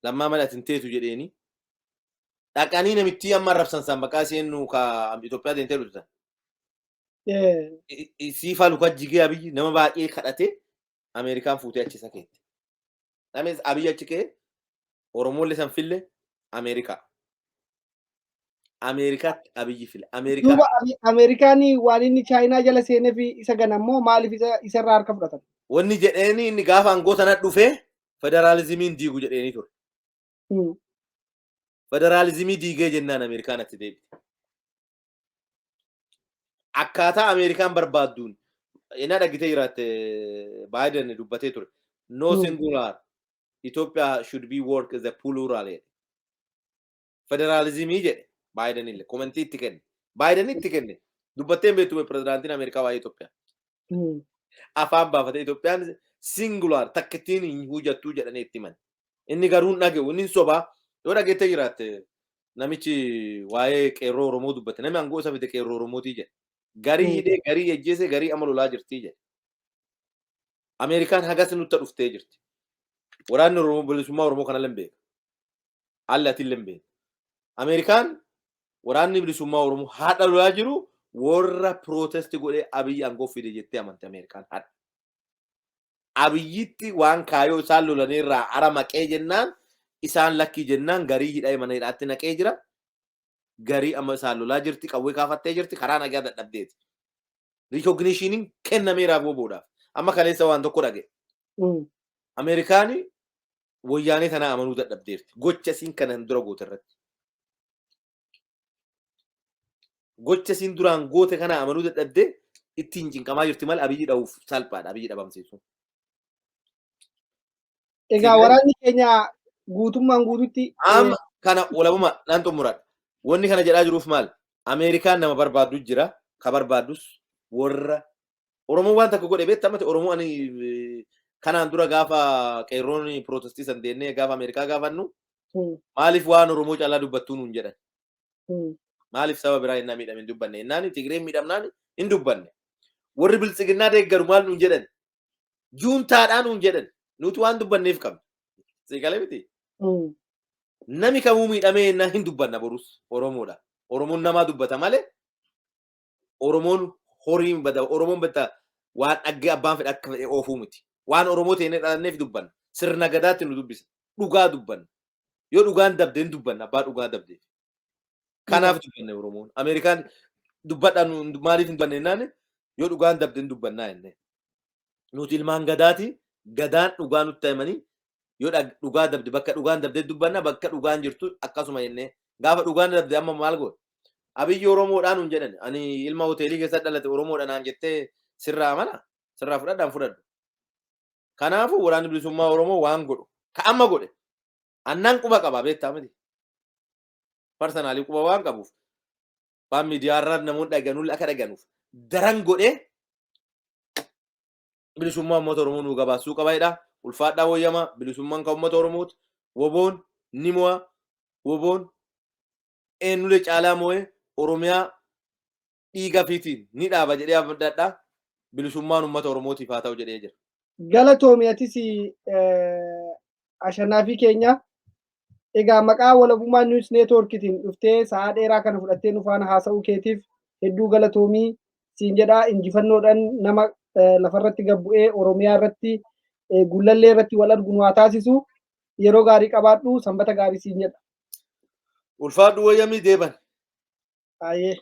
Lammaa malee ati hin teetu jedheeni. Dhaqanii namittii amma arrabsan san maqaa isheen nu ka Itoophiyaa deemtee dhuftan. Siifaa luka jigee Abiyyi nama baay'ee kadhatee Ameerikaan fuutee achi isa keette. Namis Abiyyi achi ka'ee Oromoollee san fille Ameerikaa. Ameerikaatti Abiyyi file. Ameerikaa.
Duuba Ameerikaan waan inni Chaayinaa jala seenee fi isa gana immoo maaliif isarraa harka fudhatan?
Wanni jedheeni, inni gaafa aangoo sana dhufee federaalizimiin diigu jedheeni ture. Federaalizimii diigee jennaan Ameerikaan atti deebite. Akkaataa Ameerikaan barbaadduun inni dhagitee jiraatte Biden dubbatee ture. No singular. Ethiopia should be work as a plural jedhe. Federaalizimii jedhe Biden illee komentii itti kenne. Biden itti kenne. Dubbattee hin beektu pirezidaantiin Ameerikaa waa'ee Itoophiyaa. Afaan baafatee Itoophiyaan singular takkittiin hin hojjettuu jedhanii itti himan. Inni garuu hin dhaga'u, inni hin sobaa. Yoo dhageettee jiraatte namichi waa'ee qeerroo Oromoo dubbate, namni aangoo isa fide qeerroo Oromootii jedhe. Garii hidhee, garii ejjeese, garii amma lolaa jirtii jedhe. Ameerikaan hagas nutti dhuftee jirti. Waraanni Oromoo bilisummaa Oromoo kana illee beeka. Alli ati illee beeka. Ameerikaan waraanni bilisummaa Oromoo haadha lolaa jiru warra protest godhee Abiyyi aangoo fide jettee amante Ameerikaan haadha. Abiyyitti waan kaayoo isaan lolanirraa ara maqee jennaan, isaan lakkii jennaan, garii hidhee mana hidhaatti naqee jira. Garii amma isaan lolaa jirti, qawwee kaafattee jirti, karaa nagaa dadhabdeeti. Recognition kennameeraaf boboodhaaf. Amma kaleessa waan tokko dhage. Ameerikaani wayyaanee tanaa amanuu dadhabdeerti. Gocha isiin kana dura goote irratti. Gocha isiin duraan goote kana amanuu dadhabdee ittiin cinqamaa jirti malee Abiyyi dha'uuf salphaadha, Abiyyi dhabamsiisuun.
Egaa waraanni keenya guutummaan guututti
Amma kana walabuma naan xumuradha. Wanni kana jedhaa jiruuf maal? Ameerikaan nama barbaaddu jira. Ka barbaaddus warra Oromoon waan takka godhe beektaa miti. Oromoo ani kanaan dura gaafa qeerroon protestii san deemnee gaafa Ameerikaa gaafannu, maaliif waan Oromoo caalaa dubbattuu nuun jedhan. Maaliif saba biraa innaa miidhame hin dubbanne? Innaan Tigreen miidhamnaan hin dubbanne. Warri biltsiginnaa deeggaru maal nuun jedhan? Juuntaadhaa nuun jedhan. Nuti waan dubbanneef qabna. Siiqalee miti. Nami kamuu miidhamee innaa hin dubbanna borus Oromoodha. Oromoon namaa dubbata malee Oromoon horiin bada, Oromoon bada waan dhaggee abbaan fedhe akka fedhe oofuu miti. Waan Oromoo ta'ee dhalanneef dubbanna. Sirna gadaatti nu dubbisa. Dhugaa dubbanna. Yoo dhugaan dabde hin dubbanna, abbaa dhugaa dabde. Kanaaf dubbanne Oromoon. Ameerikaan dubbadhaa maaliif hin dubbanne jennaan, yoo dhugaan dabde hin dubbannaa jenne. Nuti ilmaan gadaati. Gadaan dhugaa nutti himanii yoo dhugaa dabde, bakka dhugaan dabde dubbanna, bakka dhugaan jirtu akkasuma jennee gaafa dhugaan dabde amma maal goone? Abiyyi Oromoodhaan nun jedhan. Ani ilma hoteelii keessa dhalate Oromoodha naan jettee sirraa amana. Sirraa fudhadhaan fudhadhu. Kanaafuu waraanni bilisummaa Oromoo waan godhu ka amma godhe annan quba qaba beektaa miti. Personally quba waan qabuuf waan miidiyaarraa namoonni dhaganuun akka dhaganuuf daran godhee bilisummaa uummata Oromoo nuu gabaasuu qaba jedha. Ulfaadhaa wayyamaa bilisummaan kan uummata Oromooti. Woboon ni mo'a. Woboon eenyulee caalaa mo'ee Oromiyaa dhiiga fiitiin ni dhaaba jedhee abdadha. Bilisummaan uummata Oromootiif haa ta'u jedhee jira.
Galatoomi atis Ashannaafii keenya. Egaa maqaa Walabummaa News Networkitiin dhuftee sa'aa dheeraa kana fudhattee nu faana haasa'uu keetiif hedduu galatoomii siin jedhaa. Injifannoodhaan nama lafarratti gad bu'ee Oromiyaa irratti, Gullallee irratti wal argu nu haa taasisu. Yeroo gaarii qabaadhu, sanbata gaarii siin jedha.
Ulfaadhu wayyamii deeban.
Baay'ee.